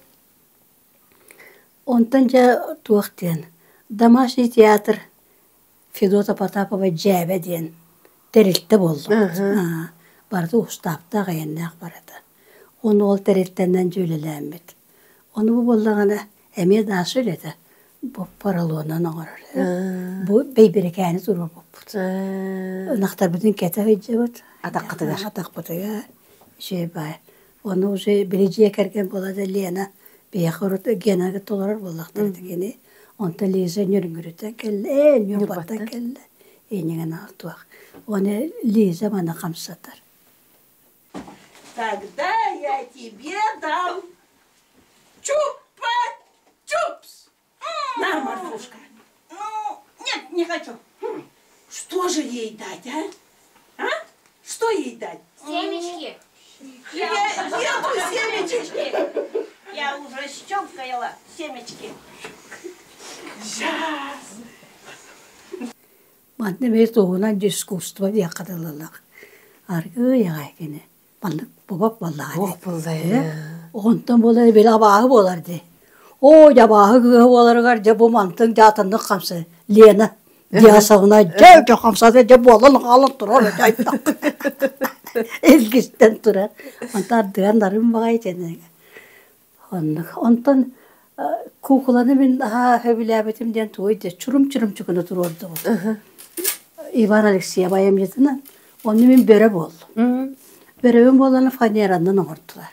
Speaker 1: Онтон дьэ туох диэн домашний театр Федота Потапова дьээбэ диэн тэрилтэ буоллубут. Барыта устааптаах айаннаах барыта. Ону ол тэрилтэнэн дьэ үлэлээммит. Ону бу буоллаҕына эмиэ Даша үлэтэ бу поролонан оҥорор. Бу бэйбэрикээни туруорбуппут. Ынахтарбытын кэтэ сылдьабыт.
Speaker 2: Атаххытыгар.
Speaker 1: Атахпытыгар. Үчүгэй баай. Ону уже били дьиэ кэргэн буола да Лена биһиэхэ урут Генага толорор буоллахтара кини. Онтон Лиза Ньүрүҥүрүттэн кэллэ, ээ Ньурбаттан кэллэ. Иннигэн туох. Оны Лиза маны хамсатар.
Speaker 3: Тогда я тебе дам чупа-чупс. На, Марфушка. Ну, нет, не хочу. Что же ей дать, а? А? Что ей дать?
Speaker 4: Семечки.
Speaker 3: Я нету семечек.
Speaker 4: Я уже щелкала семечки.
Speaker 3: Сейчас.
Speaker 1: Манна эмиэ туһунан искусство диэххэ дылылах. Аргыый аҕай кини. Маннык бобок буоллаҕа
Speaker 2: Туох буолла ээ?
Speaker 1: Онтон буолар били абааһы буолар дии. Оо, дьэ абааһы кыыһа буоларыгар дьэ бу мантыҥ дьэ атыннык хамсыы. Лена Диасовна дьэ дьэ хамсаата дьэ буолан хаалан турар Илгистэн турар. Онтон ардыгар нарын баҕайы дьэ Оннук. Онтон куукуланы мин наһаа сөбүлээбитим диэн тугуй диэ чурум-чурумчу гына туруордубут. Иван Алексеев айымньытынан. Онно мин бөрө буоллум. Бөрөбүн буолан фанеранан оҥордулар.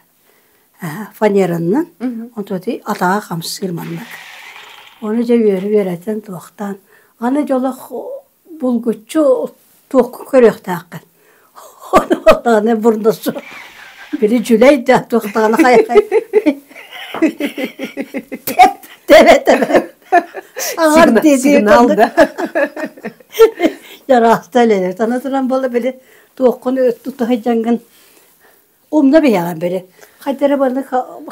Speaker 1: Фанеранан. Онтон атаҕа хамсыыр маннык. Ону дьэ үөрэ үөрэтэн туохтаан. Аны дьолох булгуччу туохку көрүөхтээххин. Ону даҕаны бурнусу били дьүлэй да туох даҕаны хайахай тэбэ тэбэ аҕар
Speaker 2: Сигнал да.
Speaker 1: Дьараахта элэ тана туран буола били туоххун тута сылдьаҥҥын умна биһэҕин били хайдара барыны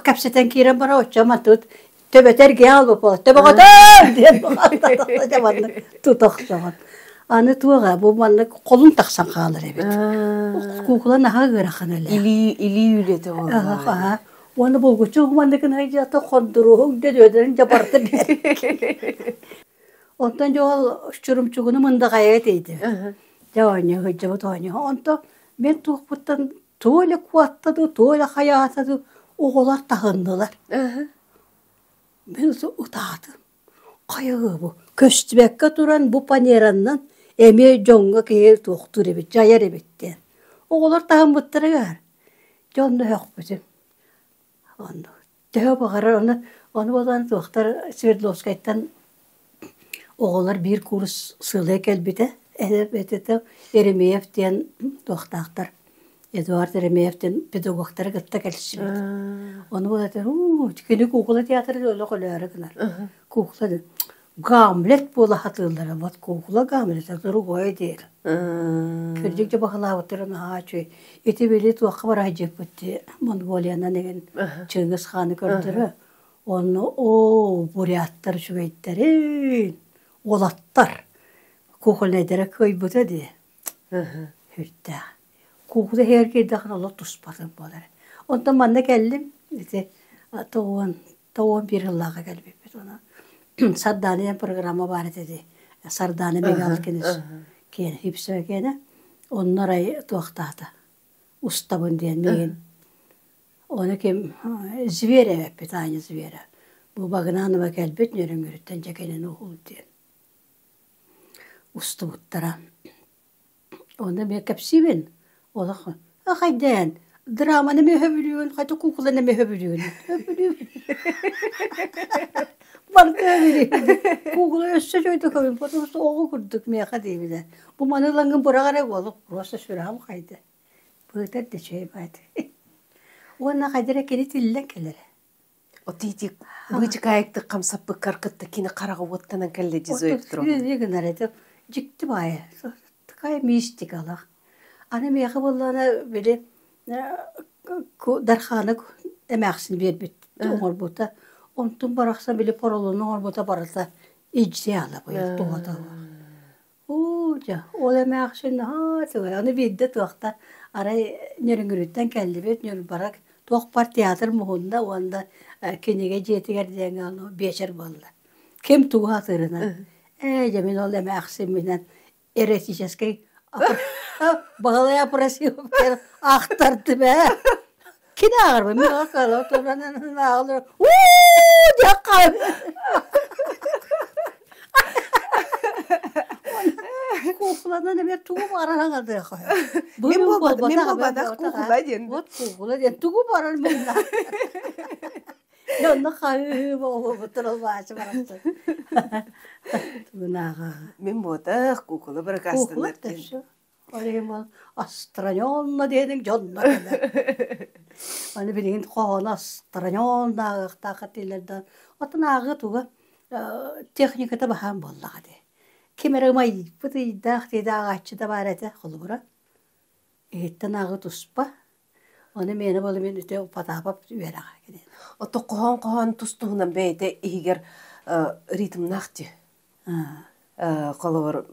Speaker 1: кэпсэтэн киирэн бара оччо матыт төбөтө эргийэ хаалбыт төбөҕөтөө диэн маннык тута охсоҕун аны туоҕа бу маннык холун тахсан хаалар эбит куукула наһаа ыарахан элэ
Speaker 2: Илии илии үлэтэ буолла.
Speaker 1: Уонна булгуччу манныгын хайдьата хондуруһуҥ дьөдүөдөрүн дьэ барыта Онтон дьэ ол чурумчугуну мындаҕайа тиийдибит. Дьэ оонньуу сылдьабыт оонньуу. Онтон мин туохпуттан то ли куотта дуу, то ли хайаата дуу, оҕолор таһыннылар. Мин ытаатым. Хайа бу көстүбэккэ туран бу панераннан эмиэ дьоҥҥо киһи туохтуур эбит, дьайар эбит диэн. Оҕолор таһыммыттарыгар дьэ онно өһөхпүтүм. Онно төһө баҕарар ону ону буолан туохтар Свердловскайтан оҕолор биир курс сылы кэлбитэ этэ Еремеев диэн туохтаахтар Эдуард Еремеев диэн педагогтары кытта кэлсибит. Ону буолан этэр уу кини куукула театры олох өлөөрү гынар. Куукула диэн Гамлет буола сатыыллара вот куукула Гамлета другое диир. Кырдьык дьэ баһылаабыттара наһаа үчүгэй. Ити били туохха бара сылдьыппыт дии Монголиянан игин Чыҥыс хааны көрдөрө. Онно оо буряттар үчүгэйдэрин уолаттар кухольнайдара кыайбыта дии. Сүрдээх. Куукула иһигэр киирдэххинэ олох туспатын буолар. Онтон манна кэллим, ити 91 сыллаахха кэлбиппит. Онон Сардаана диэн программа баар этэ дии. Сардаана Мигалкина киэнэ, Хипсова киэнэ. Онно арай туохтаата, устабын диэн миигин. Ону ким Зверев эппит, Аня Зверев. Бу Багынанова кэлбит Нөрүҥгүрүттэн дьэ кэлин уһул диэн устубуттара. Онно эмиэ кэпсиибин. Олох хайдаан драманы эмиэ сөбүлүүгүн, хайда куукуланы эмиэ сөбүлүүгүн. Сөбүлүүбүн. Барыта сөбүлүүбүн. Куукула өссө үчүгэйдик көрөбүн, потому что оҕо курдук миэхэ диибинэ. Бу маны ылаҥҥын быраҕар эрэ буолук, просто сүрэҕим хайда. Быытар да үчүгэй баайда. Уонна хайда эрэ кини тиллэн кэлэрэ.
Speaker 2: Отиити быычыкаайыктык хамсаппыккар кытта кини хараҕа уоттанан кэллэ дии Зоя Петровна.
Speaker 1: гынар этэ. Дьикти баайа. Такая мистикалаах. Аны миэхэ буоллаҕына били Дархаана эмээхсин биэрбит оҥорбута. Онтун барахсан били поролону оҥорбута барыта идеала быйыл туһата. Уу дьэ, ол эмээхсин наһаа үчүгэй. Аны биирдэ туохта арай Нөрүҥүрүттэн кэллибит, Ньурбарак туох бар театр муһунна уонна кинигэ дьиэтигэр диэҥҥэ ону биэчэр буолла. Ким тугу сатыырынан. Ээ дьэ мин ол эмээхсимминэн эротическай Баһылай Апросимов диэн ахтардым ээ. Кини ааҕарбын мин ол ааҕалар уу диэх Куукуланан эмиэ тугу барар аҥардыах
Speaker 2: Мин буолбатах куукула диэн.
Speaker 1: Вот куукула диэн тугу барар мин Онно хаһыы буолбуттар ол баачы барахсан. Тугунааҕа.
Speaker 2: Мин буотах куукула быракаастанар диэн.
Speaker 1: Ол иһин ол остранённо диэниҥ дьонно кэлэр. Аны билигин хоһоону остранённо ааҕыахтаах этилэр да, оттон ааҕыы туга техниката баһаам буоллаҕа дии. Ким эрэ ымайбыт ыйдаах диэди ааҕааччы да баар этэ, холобура. Иһиттэн ааҕыы туспа. Ону миэнэ буола мин ити Потапов үөрэҕэ кини.
Speaker 2: Ото хоһоон-хоһоон тус-туһунан бэйэтэ иһигэр ритмнаах дии. Холобур,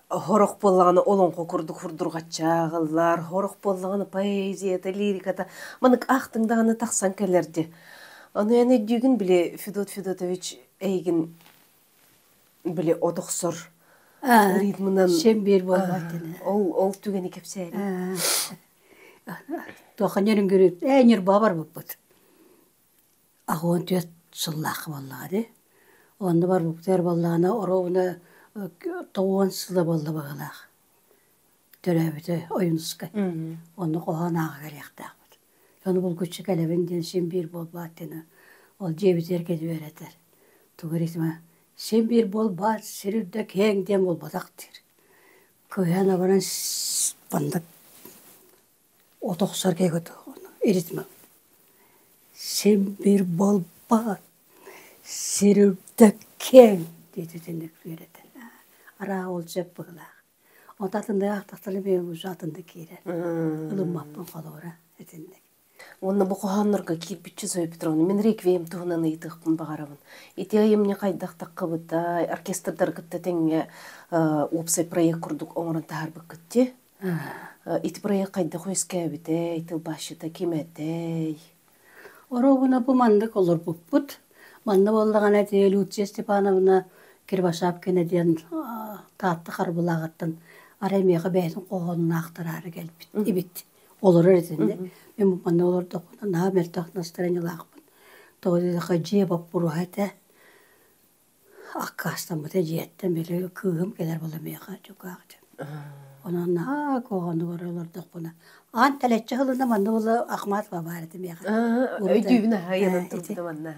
Speaker 2: хорох буоллаҕына олоҥхо курдук хурдурҕаччааҕыллар, хорох буоллаҕына поэзията, лириката маннык аахтыҥ даҕаны тахсан кэлэр дии. Ону эн өйдүүгүн били Федот Федотович эйигин били от охсор ритмынан
Speaker 1: Син биир буолбат ини.
Speaker 2: Ол ол түгэни кэпсээри.
Speaker 1: Туохха ньөрүҥгүрүт ээ Ньурба барбыппыт. 84 сыллаах буоллаҕа дии. Онно барбыппытыгар буоллаҕына оруобуна 90 сыла буолла быһыылаах. Төрөөбүтэ Ойуунускай. Онно хоһоон ааҕа кэлиэхтээхпит. Ону булгуччу кэлэбин диэн син биир буолбаат диэн ол дьиэбитигэр кэлэн үөрэтэр. Тугу ритмэ син биир буолбаат, сир үрдэ киэҥ диэн буолбатах диир. Кыайан абаран маннык от охсор киһи ритмэ син биир буолбаат, сир үрдэ киэҥ диэти итинник үөрэтэр. Араа ол сөп быһыылаах. Онто атынныга аахтахтарына бэйэм уже атыннык киирэр. Ылыммаппын холобура итинник.
Speaker 2: Уонна бу хоһооннорго киирбиччэ Зоя Петровна, мин реквием туһунан ыйытыахпын баҕарабын. Ити айымньы хайдах таххыбытай, оркестрдар кытта тэҥҥэ уопсай проект курдук оҥорон таһаарбыккыт дии. Ити проект хайдах үөскээбитэй, тылбаасчыта ким этэй?
Speaker 1: Оруобуна бу маннык олорбуппут. Манна буоллаҕына ити Люция Степановна Кривошапкина диэн Таатта Харбылааҕыттан арай миэхэ бэйэтин хоһоонун аахтараары кэлбит эбит. Олорор этиннэ. Мин бу манна олордохпуна наһаа мөлтөх настроениелаахпын. Тоҕо диэтэххэ дьиэ боппуруоһа этэ. Аккаастаммыта дьиэттэн били кыыһым кэлэр буолла миэхэ дьукаах диэн. Онон наһаа куһаҕаннык олордохпуна аан тэлэччи аһылынна манна буолла Ахматова баар этэ миэхэ.
Speaker 2: Өйдүүбүн аһа ыйанан турбута манна.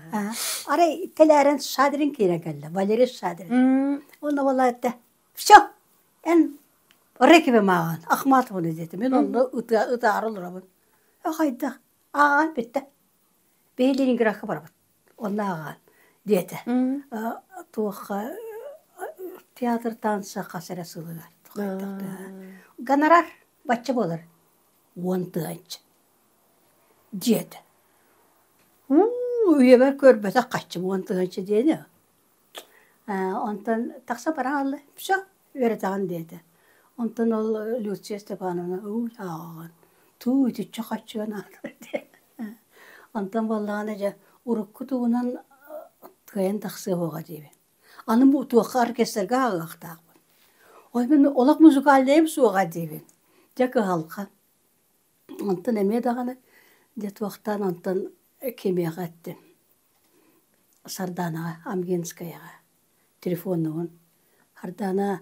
Speaker 1: Арай тэлээрэн Шадрин киирэн кэллэ, Валерий Шадрин. Онно буолла этте все эн Реквием ааҕан Ахматованы диэтим. Мин онно ытаары олоробун. Хайдах ааҕан бүттэ. Биһи Ленинградка барабыт. Онно ааҕаан диэтэ. Туохха театр танца хас эрэ сылыгар. Гонорар бачча буолар. 10 тыһыынча диэтэ. Уу, үйэбэр көрбөтөх хаччым 10 тыһыынча диэни. Онтон тахса баран все үөрэтэҕин диэтэ. Онтон ол Люция Степановна уу ааҕаҕын. Туу итиччэ хаччыга наада диэн. Онтон буоллаҕына дьэ урукку тугунан кыайан тахсыа суоҕа диибин. Аны туохха оркестрга ааҕыахтаахпын. Ой мин олох музыкальнайым суоҕа диибин. Дьэ кыһалҕа. Онтон эмиэ даҕаны дьэ туохтаан онтон кимиэхэ эттим. Сардаанаҕа Амгинскаяҕа телефоннугун. Сардаана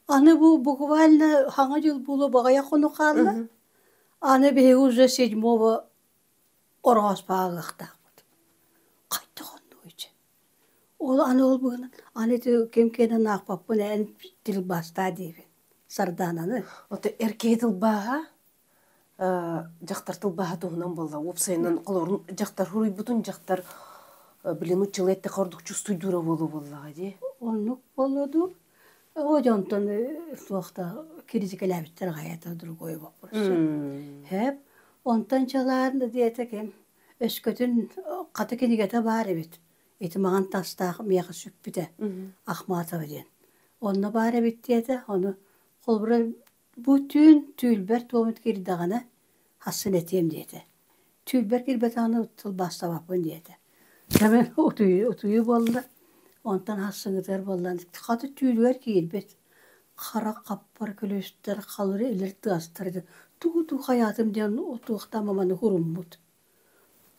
Speaker 1: аны бу буквально хаҥа дьыл буолуо баҕайах хонук хаалла. Аны биһиги уже седьмого орооспо ааҕыахтаахпыт. Хайдах оннугуй дьэ? Ол аны ол быһынан аны ити ким киэнин аахпаппын эн тылбаастаа диибин Сардаананы.
Speaker 2: Ото эр киһи тылбааһа дьахтар тылбааһа туһунан буолла. Уопсайынан холорун дьахтар суруйбутун дьахтар блин уччалай эттэххэ ордук чувствуйдуура буолуо буоллаҕа дии.
Speaker 1: Оннук буолуо дуу? Оо дьэ онтон туох да критикэлээбиттэр аҕай это другой вопрос. Хэп онтон чалаан диэтэ ким Өскөтүн хата кинигэтэ баар эбит. Ити маҥан тастаах миэхэ сүппүтэ Ахматова диэн. Онно баар эбит диэтэ, ону холобура бу түүн түүлбэр туомут киирдэҕинэ хассын этиэм диэтэ. Түүлбэр киирбэтэҕинэ тылбаастабаппын диэтэ. Кэмин утуйуу, утуйуу буолла. Онтон хассыҥытыгар буоллан хата түүлүгэр киирбит. Хара хаппар күлүстэр, халыр илир тыастар тугу-тугу хайаатым диэн туохтаан маманы хуруммут.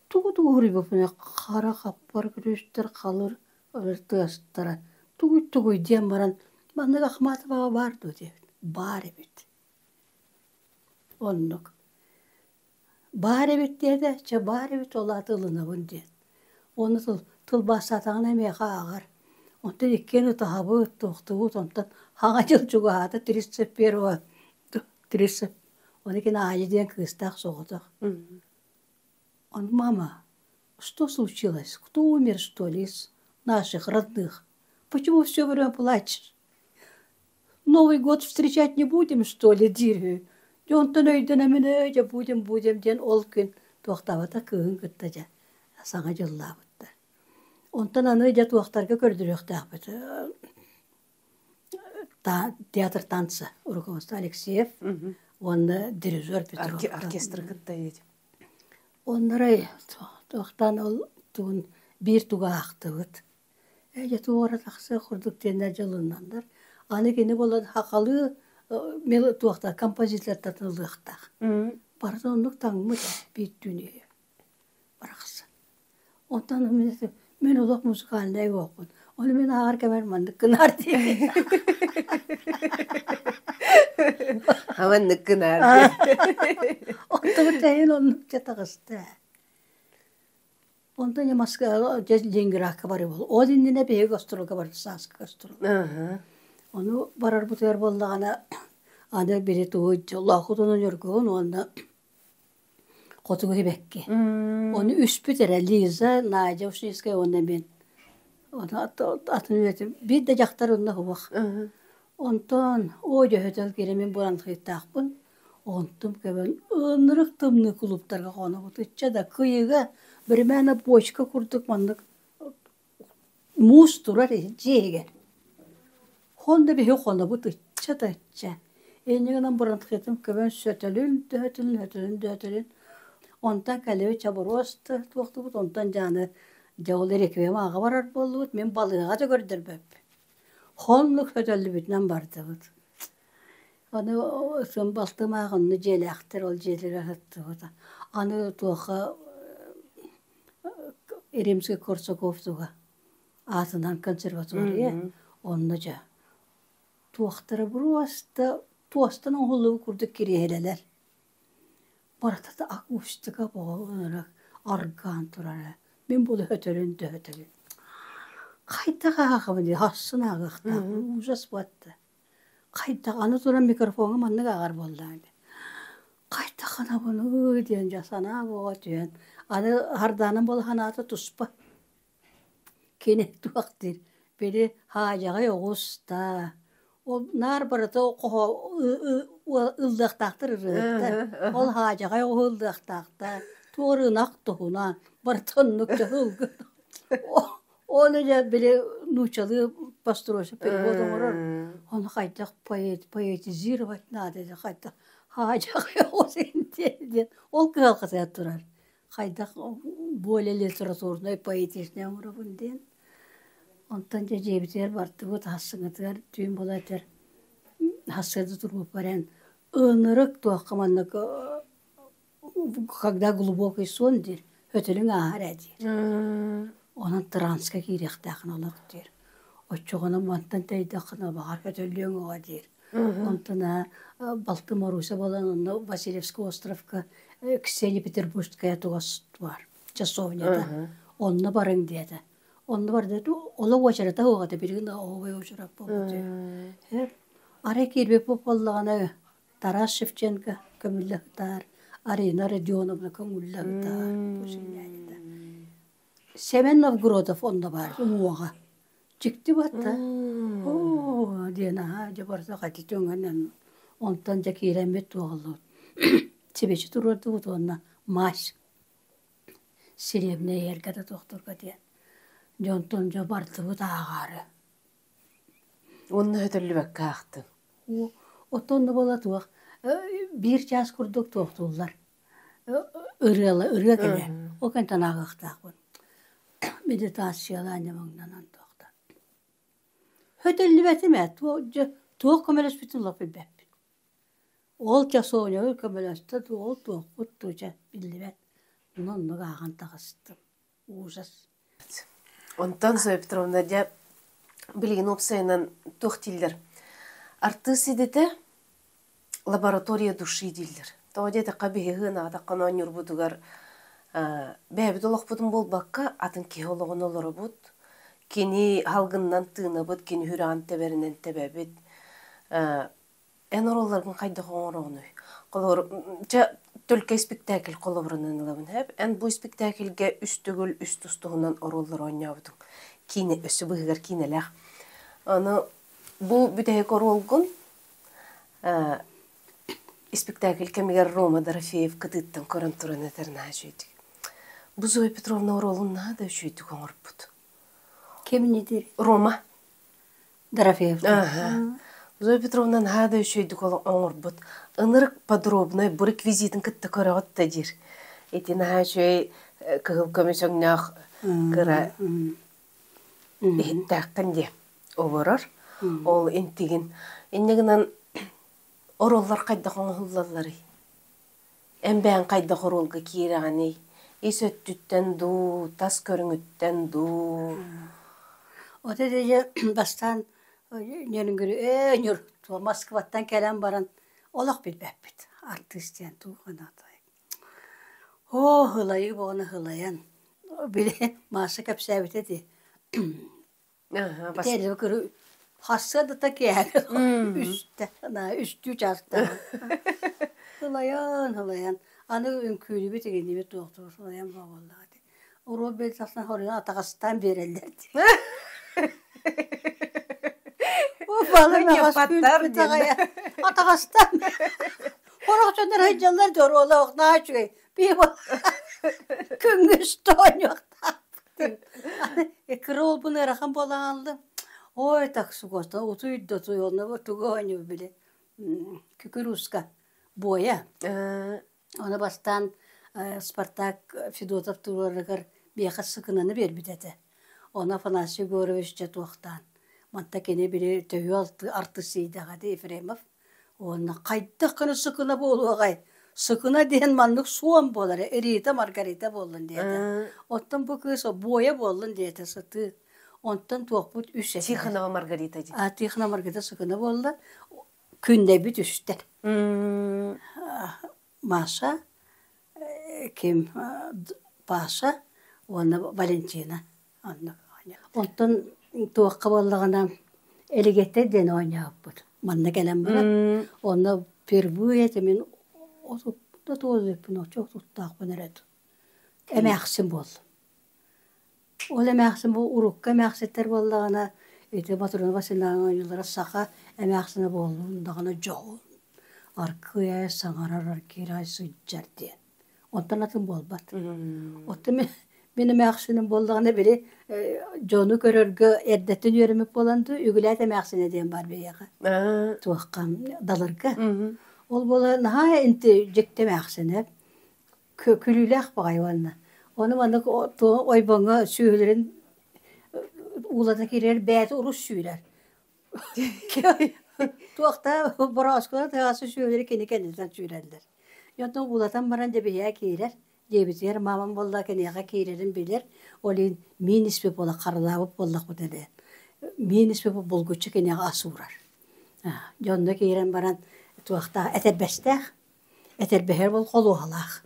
Speaker 1: Тугу-тугу хуруйбуппун хара хаппар күлүстэр, халыр илир тыастара тугуй-тугуй диэн баран маннык Ахматоваҕа баар дуо диэбит. Баар эбит. Оннук. Баар эбит диэтэ, чэ баар эбит ол аата ылынабын диэн. Уонна тыл тылбаастаатаҕына миэхэ ааҕар. Онтон иккиэн ытаһабыт, туохтуубут, онтон хаҥа дьыл чугаһаата 31 30 Ону кини Аайа диэн кыыстаах соҕотох. Он мама, что случилось? Кто умер, что ли, из наших родных? Почему все время плачешь? Новый год встречать не будем, что ли, диир Дьэ онтон өйдөнөмүн ээ, дьэ будем, будем диэн ол күн туохтаабата кыыһын кытта дьэ саҥа дьыллаабыттар. Онтон аны дьэ туохтарга көрдөрүөхтээхпит театр танца руководство Алексеев уонна дирижер Петров.
Speaker 2: Оркестр кытта
Speaker 1: Оннорой туохтаан ол тугун биир тугу аахтыбыт. Ээ дьэ туора тахсыах курдук диэннэр дьолуннаннар. Аны кини буолан сахалыы туохтар композитордартан ылыахтаах. Барыта оннук таҥмыт биир түүн үһү барахсан. Онтон мин олох музыкальнай буолпун. Ону мин ааҕар кэмэр маннык гынаар диэбит.
Speaker 2: Маннык гынаар
Speaker 1: Оттон тэйин оннук дьэ таҕыста. Онтон дьэ Москваҕа дьэ Ленинградка барыы буолла. Ол иннинэ биһиги гастролга бардыбыт, сааскы гастрол. Ону барарбытыгар буоллаҕына, аны били тугу дьоллооххутунан Ньургуһун уонна Хотугу Сибэкки. Ону үспүт эрэ Лиза, Надя Ушницкая уонна мин. Ону атын үлэтим биир да дьахтар онно суох. Онтон оо дьөһөтөл киирэ мин буранхыйдаахпын. Онтум көбөн ынырык тымныы кулууптарга хонобут. Ычча да кыйыга бремена бочка курдук маннык муус турар дьиэ иһигэр. Хон да биһи хонобут ычча да ычча. Инньэ гынан бронхитым көбөн сөтөлүн төһөтүн өтөлүн дөһөтөлүн. Онтон кэлэби чобуруос туохтубут, онтон дьааны дьэ ол реквием ааҕа барар буоллубут, мин балыыһаҕа да көрдөрбөппүн. Хоннук сөтөллүбүтүнэн бардыбыт. Аны сын балтым аах онно дьиэлээхтэр, ол дьиэлэрэ сыттыбыт. Аны туохха Римский-Корсаков туга аатынан консерватория онно дьэ туохтара буруоста туостан оҥоһуллубут курдук кириэһилэлэр. Барыта акустика буолан аргаан турара. Мин була өтөрүн төһөтөбүн. Хайдах ааҕабын дии, хассын ааҕыахтаахпын, ужас буолла. Хайдах аны туран микрофоҥҥа маннык ааҕар буоллаҕым дии. Хайдах гынабыный диэн дьэ санаа буола түһэн, аны Сардаанам буола санаата туспа. Кини туох диир, били хаадьаҕай оҕус даа, ол наар барыта хоһоо ыллыахтаахтар ырыаһыттар, ол хаадьаҕай оҕуһу ыллыахтаахтар, туох ынах туһунан, барыта оннук дьоһун Ол дьэ били нууччалыы постройство перевод оҥорор, ону хайдах поэт поэтизировать надо хайдах. Хаадьах диэн ол кыһалҕатыгар турар. Хайдах более литературнай, поэтичнай оҥоробун диэн. Онтон дьэ дьиэбитигэр бардыбыт, хассыҥҥытыгар түүн буола этэр хассыада турбуппар эн ынырык туохха маннык когда глубокий сон диир, өтөрүҥ ааһар ээ диир. Онон транска киириэхтээххин олох диир. Оччоҕуна мантан тэйдэххинэ баҕар көтөллүөҥ оҕо диир. Онтон балтым Маруся буолан онно Васильевский островка Ксения Петербургская тугас бар часовнята. Онно барыҥ диэтэ. Онно барда олох уочарата уоҕата билигин оҕобой уочарат буолбут. Арай киирбит буоллаҕына Тарас Шевченко көмүллэ сытаар, Арина Родионовна көҥүллэ сытаар. Сэмэн Новгородов онно баар уҥуоҕа. Дьикти батта. Оо диэн аһаа дьэ барыта хати түҥэнэн онтон дьэ киирэммит туоҕаллыбыт. Сибэчи туруордубут уонна мазь сириэбинэ иһэргэ да туохтурга диэн. Дьонтон дьэ бардыбыт ааҕаары.
Speaker 2: Уонна өтөллүбэккэ аахтын.
Speaker 1: Оттон да буола туох биир чаас курдук туохтууллар. Ырыала ырыа кэлэр. Ол кэнтэн ааҕыахтаахпын. Медитациялаан дьэ туохта. Хөтөллүбэтим ээ, туох көмөлөспүтүн олох билбэппин. Ол часовняга көмөлөстө дуу, ол туохпут дуу дьэ биллибэт. Оннук ааҕан таҕыстым. Ужас.
Speaker 2: Онтон Зоя Петровна дьэ билигин уопсайынан туох дииллэр? Артыыс идэтэ лаборатория души дииллэр. Тоҕо диэтэххэ биһиги ынаатаххына оонньуурбутугар бэйэбит олохпутун буолбакка атын киһи олоҕун олоробут. Кини салгынынан тыынабыт, кини сүрэҕин тэбэринэн тэбэбит. Эн оруолларгын хайдах оҥороҕунуй? Холобур, чэ, төлкө испиктээкил холобурунан ылабын һэп. Эн бу испиктээкилгэ үс төгүл үс тус-туһунан оруоллары оонньообутуҥ. Киинэ өссө быыһыгар киинэлээх. Аны бу бүтэһик оруолгун испиктээкил кэмигэр Рома Дорофеев кытыыттан көрөн туран этэр наһаа үчүгэйдик. Бу Зоя Петровна оруолун наһаа да үчүгэйдик оҥорбут.
Speaker 1: Кимнидир?
Speaker 2: Рома.
Speaker 1: Дорофеев.
Speaker 2: Аха. Зоя Петровна наһаа да үчүгэйдик оҥорбут. Ынырык подробнай бу реквизитин кытта көрөҕүт да диир. Ити наһаа үчүгэй кыһыл көмүс өҥнөөх кыра иһиттээххин диэ олорор. Ол интигин. Инньэ гынан оруоллар хайдах оҥоһуллалларый? Эн бэйэҥ хайдах оруолга киирэҕиний? Ис өттүттэн дуу, тас көрүҥүттэн дуу?
Speaker 1: Вот это дьэ бастаан ньөрүҥгүрү ээ ньур Москваттан кэлэн баран олох билбэппит артыыс диэн туох Оо, һылайыы буолан һылайан, били Маша кэпсээбитэ ити Тэрил көрү хассыадата киэһэ үстэ үстүү чаастаах. Һылайан, һылайан аны үҥкүүлүбүт игиннибит туохтуур сылайан буоллаҕа ити. Уруок бэл тахсан хоруйан атаҕастаан биэрэллэр дии. Атаҕастаан Сорох дьоннор сылдьаллар доруолаах наһаа үчүгэй. Күҥҥүс тоонньуохтаахпыт. Кыра уолбун ыарахан буолан хааллым. Ой, так сугота утуй да утуй онно тугу оонньуу били кукурузка буойа. Ону бастаан Спартак Федотов туруорарыгар биэхэ сыкынаны биэрбит этэ. Ону Афанасий Егорович дьэ туохтаан. Манта кини били төһүү артыыс ди Ефремов. Уонна хайдах гына сыкына буолуоҕай? Сыкына диэн маннык суон буолара, Рита Маргарита буоллун диэтэ. Оттон бу кыыс буойа буоллун диэтэ сытыы. Онтон туохпут үс этэ.
Speaker 2: Тихонова Маргарита дии.
Speaker 1: А Тихонова Маргарита сыкына буолла. Күндэбит үстэр. Маша, ким Паша уонна Валентина. Онтон туохха буоллаҕына Элигэтэ диэн оонньообуппут. Манна кэлэн баран онно впервые мин отутта туолуйпун оччо отуттаахпын эрэ эмээхсин буоллум. Ол эмээхсин бу урукку эмээхситтэр буоллаҕына ити Матрена Васильевна оонньуулара саха эмээхсинэ буоллун даҕаны дьоһун аркыай саҥарар аркыай сылдьар диэн. Онтон атын буолбат. Оттон мин, мин эмээхсиним буоллаҕына били дьону көрөргө эрдэттэн үөрэммит буолан дуу, үгүлээт эмээхсинэ диэн баар биһиэхэ. Туохха далырга. Ол буола наһаа инти дьикти эмээхсинэ күлүүлээх баҕайы уонна. Ону маннык ойбоҥҥо сүөһүлэрин уулата киирэр бэйэтэ урус сүүрэр. Туохта борооскула тыаҕасы сүөһүлэри кини кэнниттэн сүүрэллэр. Онтон уулатан баран дьэбиһээ киирэр. Диэбитигэр маамам буолла киниэхэ киирэрин билэр. Ол иһин миин испит буола харалаабыт буоллахпыт этэ. Миин испит булгуччу киниэхэ ас уурар. Дьэ онно киирэн баран туохтаах этэрбэстээх этэрбэһэр бол холуоһалаах.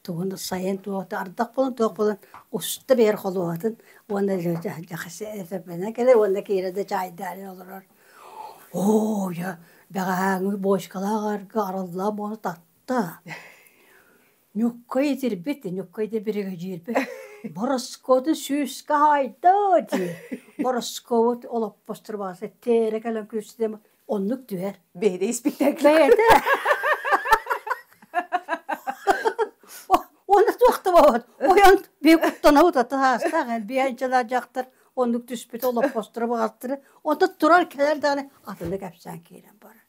Speaker 1: Тугун сайын туох ардах буолан туох буолан уста биэр холуоһатын уонна этэрбэнэн кэлэр уонна киирэ да чаайдаан олорор. Оо, дьэ бэҕэһээҥҥи бочкалаах арга араллаах буолан татта. Ньуккай итирбит, Ньуккай да биригэдьиирбит Бороскуоту сүүскэ хаайда дии. Бороскуобут олоппостор тиэрэ кэлэн күлсүтэ оннук түһэр.
Speaker 2: Бэйэтэ испиктээкил.
Speaker 1: Бэйэтэ. Уонна туох да буолбат. Ойон бии куттанабыт ата саастаах элбиэнчэлэр дьахтар оннук түспүт олоппосторо баҕастары. Онтон турар кэлэр даҕаны атыны кэпсээн киирэн барар.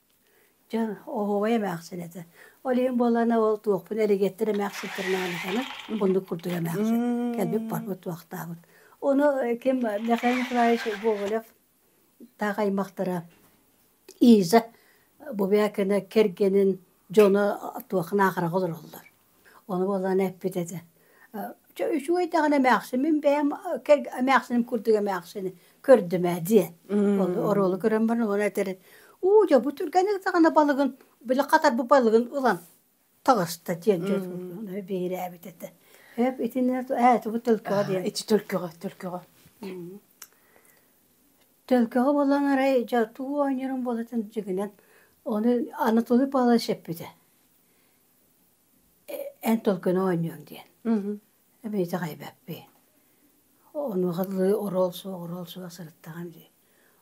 Speaker 1: Дьэ, оһуобай эмээхсин этэ. Ол иһин буоллаҕына ол туохпун элигиэттэр эмээхситтэрин аанатаны оннук курдук эмээхсин. Кэлбит барбыт туохтаабыт. Ону ким Михаил Николаевич Гоголев таах аймахтара Иза Бубякина кэргэнин дьоно туоххун аахараҕа олороллор. Ону буоллаҕына эппит этэ: «Чэ үчүгэй даҕаны эмээхсин, мин бэйэм эмээхсиним курдук эмээхсини көрдүм ээ» диэн. Ол оруолу көрөн баран ону этэр: «Уу дьэ бу түргэнник даҕаны балыгын, били хатарбыт балыгын ылан таҕыста» диэн дьон биһирээбит этэ. Эп итиннэ ээ бу төлкөҕө диэн.
Speaker 2: Ити төлкөҕө, төлкөҕө.
Speaker 1: Төлкөҕө буолан арай дьэ тугу оонньуурум буолатын дьиҥинэн ону Анатолий Павлович эппитэ. Эн төлкөнү оонньуоҥ диэн. Эбиитэ хайбаппын. Онуоха дылы оруол суох, оруол суох сырыттаҕым дии.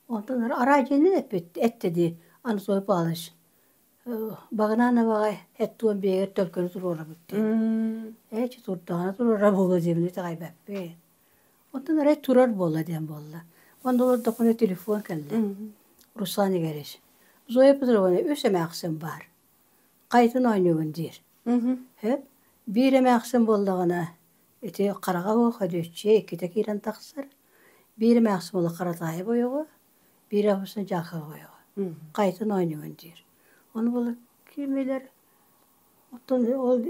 Speaker 1: Онтон араадьыйанан эппит эттэ дии Анатолий Павлович Багынановаҕа эт-туом биэгэр төлкөнү туруорабыт диэн. Ээ, чэ турдаҕына туруорар буолуо диэбин итэҕэйбэппин. Онтон арай турар буолла диэн буолла. Онно олордохпуна телефон кэллэ. Руслан Игоревич, Зоя Петровна үс эмээхсин баар. Хайытын оонньуугун диир. Сөп. Биир эмээхсин буоллаҕына ити хараҕа уох Өдүөччүйэ иккитэ киирэн тахсар. Биир эмээхсин буолла Харатаайап ойоҕо, биир эмээхсин Дьаакып ойоҕо. Хайытын оонньуугун диир. Ону буолла кимилэр оттон ол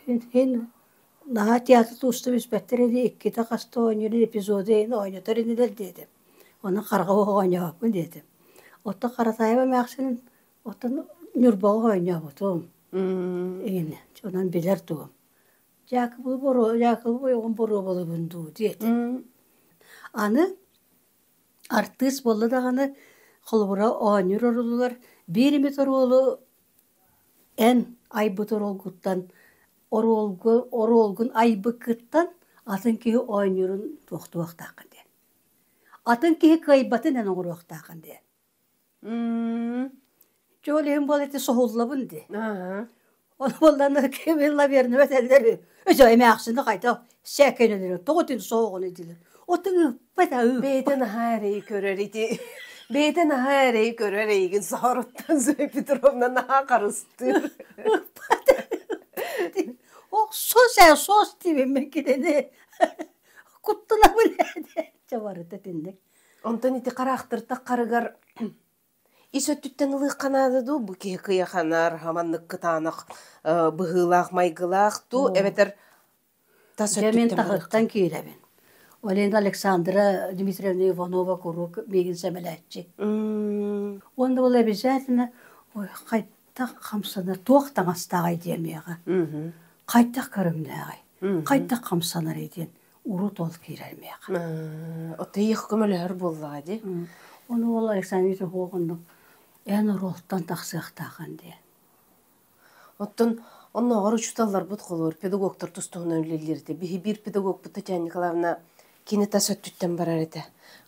Speaker 1: иһин наһаа театр туустум испэттэр ини иккитэ хаста оонньуур эпизоду иһин оонньотор инилэр диэтим. Онон хараҕа уох оонньообоппун диэтим. Оттон Харатаайап эмээхсинин Оттон Ньурбаҕа оонньообутум. Иҥинэ. Онон билэр тугум. Дьаакыбылы боруо Дьаакыбы ойоҕун боруобалыыбын дуу диэтэ. Аны артыыс буолла даҕаны холобура оонньуур оруолугар биир эмит оруолу эн айбыт оруолгуттан оруолгу оруолгун айбыккыттан атын киһи оонньуурун туохтуохтааххын диэн. Атын киһи кыайбатын эн оҥоруохтааххын диэн. Чэ ол иһин буола ити соһуллабын дии. Ол буоллаҕына ким наверное этэллэр өсө эмээхсини хайдах сээкэйнэлэрэ тоҕо итини соһоҕун этилэр. Отун ыыппат аа ыыппат.
Speaker 2: Бэйэтэ наһаа эрэйи көрөр ити. Бэйэтэ наһаа эрэйи көрөр эйигин соһоруттан Зоя Петровна наһаа харыстыыр.
Speaker 1: Ыыппат. Охсос ээ сос диибин мин кинини. Куттанабын ээ Чэ барыта итинник.
Speaker 2: Онтон ити хараахтыртах харыгар ис өттүттэн ылыахха наада дуу, бу киһи кыйаханар, маннык кытаанах быһыылаах майгылаах дуу, эбэтэр тас
Speaker 1: Дьэ мин
Speaker 2: өттүттэн
Speaker 1: таһыттан киирэбин. Олена Александра Дмитриевна Иванова куруук миигин сэмэлээччи. Уонна ол обязательно ой хайдах хамсанар, туох таҥастааҕай диэмиэҕэ. Хайдах көрүҥнээҕэй, хайдах хамсанарый диэн урут ол киирэр миэхэ.
Speaker 2: Отыйых көмөлөһөр буоллаҕа дии.
Speaker 1: Ону ол Александр Викторович оннук эн оруолтан тахсыахтаахын диэн.
Speaker 2: Оттон оннооҕор учууталларбыт холуур педагогтар тус-туһунан үлэлиир этэ. Биһи биир педагогпут Татьяна Николаевна кини тас өттүттэн барар этэ.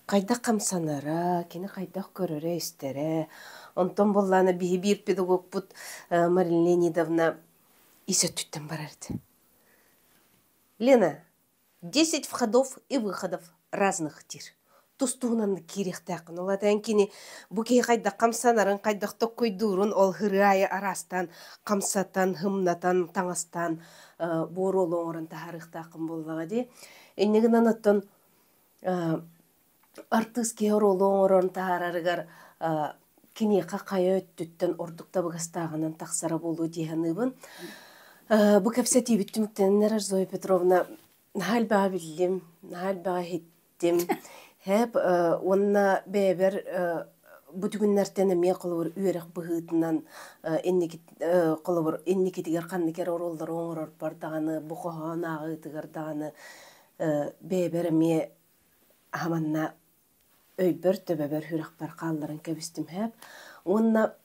Speaker 2: Хайдах хамсанара, кини хайдах көрөрө-истэрэ. Онтон буоллаана биһи биир педагогпут Марина Леонидовна ис өттүттэн барар этэ. Лена, десять входов и выходов разных диир. Тус-туһунан киириэхтээххин. Ол этэн кини бу киһи хайдах хамсанарын, хайдах токкуйдуурун ол ырыа аайы араастаан хамсатан, хымнатан, таҥастаан буоруолу оҥорон таһаарыахтааххын буоллаҕа дии. Инньэ гынан оттон артыыс киһи оруолу оҥорон таһаарарыгар киниэхэ хайа өттүттэн ордук табыгастааҕынан тахсара буолуо дии саныыбын. Бу кэпсэтиибит түмүктэнэн эрэр Зоя Петровна наһаа элбэҕи биллим, наһаа элбэҕи иһиттим. Һээп уонна бэйэбэр бу түгүннэртэн эмиэ холобур үөрэх быһыытынан инники холобур инникитигэр ханнык эрэ оруоллары оҥорорбор даҕаны бу хоһоон ааҕыытыгар даҕаны бэйэбэр эмиэ Аһаманна өйбөр, төбөбөр, сүрэхпэр хаалларан кэбистим һээп. Уонна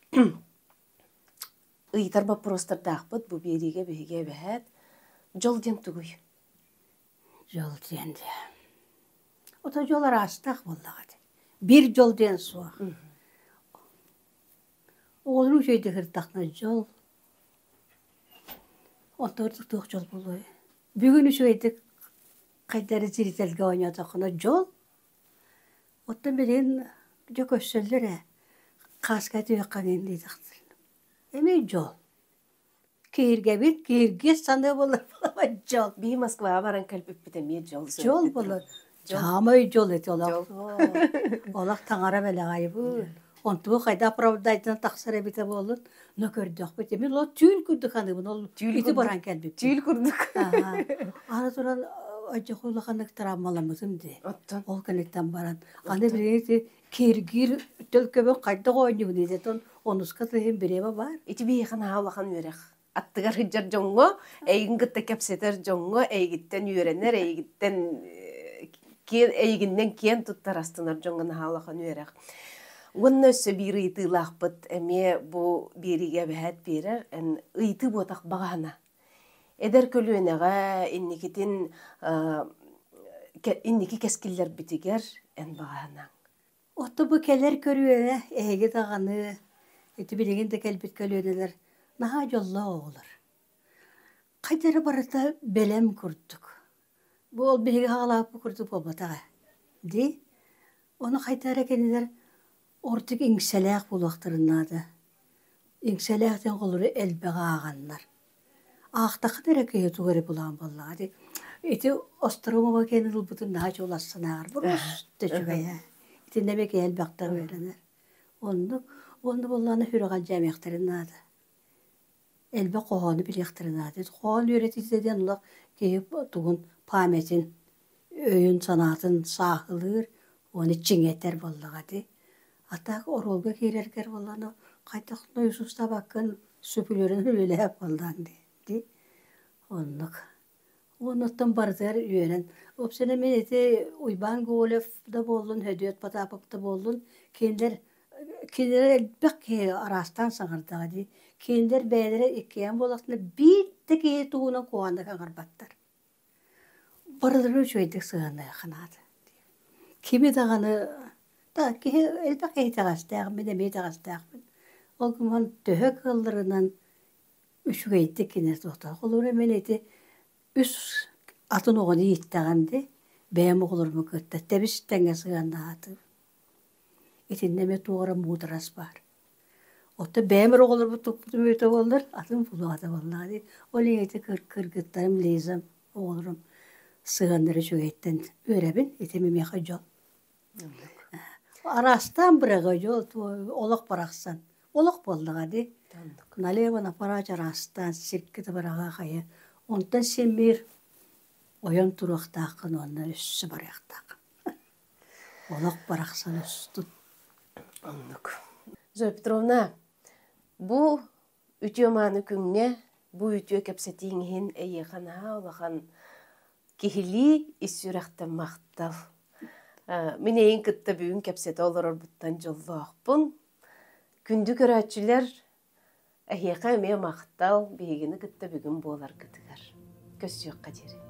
Speaker 2: ыйытар боппуруостардаахпыт бу биэриигэ биһиги эбэһээт дьол диэн тугуй?
Speaker 1: Дьол диэн дии. Ото дьол араастаах буоллаҕа дии. Биир дьол диэн суох. Оҕолору үчүгэйдик сырыттахтарына дьол. Онтон туох дьол буолуой? Бүгүн үчүгэйдик хайда эрэ зрительгэ оонньоотоххуна дьол. Оттон билигин дьэ көрсөллөр ээ, хааска түһүөххэ диэтэхтэринэ. Эмиэ дьол. Киһиргэбит, киһиргиэс саныа буолар дьол.
Speaker 2: Биһи Москваҕа баран кэлбиппит эмиэ дьол.
Speaker 1: Дьол буолар. Саамай дьол ити олох. Олох таҥара бэлэҕэй бу. Онтугу хайда оправдайтан тахсар эбитэ буоллун, но көрдөхпүт. Мин ол түүл курдук аныыбын, ол ити баран кэлбиппит.
Speaker 2: Түүл курдук.
Speaker 1: Аны туран одьоху улаханнык травмаламмытым дии. Ол кэнниттэн баран. Аны билигин ити кииргиир төлкөбүн хайдах оонньугун идэтон онуска тыһын бириэмэ баар.
Speaker 2: Ити биһиэхэ наһаа улахан үөрэх. Аттыгар сылдьар дьоҥҥо, эйигин кытта кэпсэтэр дьоҥҥо, эйигиттэн үөрэнэр, эйигиттэн киэн, эйигиннэн киэн туттар астынар дьоҥҥо наһаа улахан үөрэх. Уонна өссө биир ыйытыылаахпыт эмиэ бу биэриигэ эбэһээт биэрэр эн ыйытыы буотах баҕаһына. Эдэр көлүөнэҕэ инникитин инники кэскиллэрбитигэр эн баҕаһынаҥ.
Speaker 1: Ото бу кэлэр көрүөнэ эһиги даҕаны ити билигин да кэлбит көлүөнэлэр наһаа дьоллоох оҕолор. Хайда эрэ барыта бэлэм курдук. Бу ол биһиги аҕалааппыт курдук буолбатах ээ. Дии? Ону хайда эрэ кинилэр ордук иҥсэлээх буолуохтарын наада. Иҥсэлээх диэн холобура элбэҕи ааҕаннар. Аахтаххына эрэ киһи тугу эрэ булаан буоллаҕа дии. Ити Остроумова киэнин ылбытын наһаа чуолассанаар просто үчүгэй ээ. Итиннэ эмиэ киһи элбэхтэ үөрэнэр. Оннук уонна буоллаҕына сүрэҕэлдьээмиэхтэрин наада. Элбэх хоһоону билиэхтэрин наада. Хоһоон үөрэтиитэ диэн олох киһи тугун памятин, өйүн-санаатын сааһылыыр уонна чиҥэтэр буоллаҕа дии. А так оруолга киирэргэр буоллаҕына хайдах нойосуустаабаккын сөбүлүүрүн үлэлэһэ буоллаҕыҥ дии дии. Оннук. Уонна оттон барытыгар үөрэн. Уопсайынан мин ити Уйбаан Гоголев да буоллун, Хөдүөт Потапов да буоллун, кинилэр кинилэр элбэх киһи араастаан саҥардаҕа дии. Кинилэр бэйэлэрэ иккиэн буоллахтарына биир да киһи туһунан куһаҕаннык саҥарбаттар. Барыларын үчүгэйдик сыһыаннаһыахха наада. Кими даҕаны да киһи элбэх киһи итэҕэстээх, мин эмиэ итэҕэстээхпин. Ол гынан төһө кыалларынан үчүгэйдик кини туохтаах. Холобура мин ити үс атын оҕону ииттэҕим дии, бэйэм оҕолорбун кытта тэбис-тэҥҥэ сыһыаннаһаатым. Итиннэ эмиэ туох эрэ муударас баар. Оттон бэйэм эрэ оҕолорбун туппутум эбитэ буоллар, атын булуоҕа буоллаҕа дии. Ол иһин ити кыргыттарым, Лизам, оҕолорум сыһыаннара үчүгэйтэн үөрэбин. Ити миэхэ дьол. Араастаан быраҕа дьол олох барахсан. Олох буоллаҕа дии. Налево направо араастаан сиргэ да быраҕа хайа. Онтон син биир ойон туруохтааххын уонна өссө барыахтааххын. Олох барахсан устун.
Speaker 2: Оннук. Зоя Петровна, бу үтүө мааны күҥҥэ, бу үтүө кэпсэтииҥ иһин эйиэхэ наһаа улахан киһилии ис сүрэхтэн махтал. Мин эйигин кытта бүгүн кэпсэтэ олорорбуттан дьоллоохпун. Күндү көрөөччүлэр, эһиэхэ эмиэ махтал биһигини кытта бүгүн буоларгытыгар. Көрсүөххэ диэри.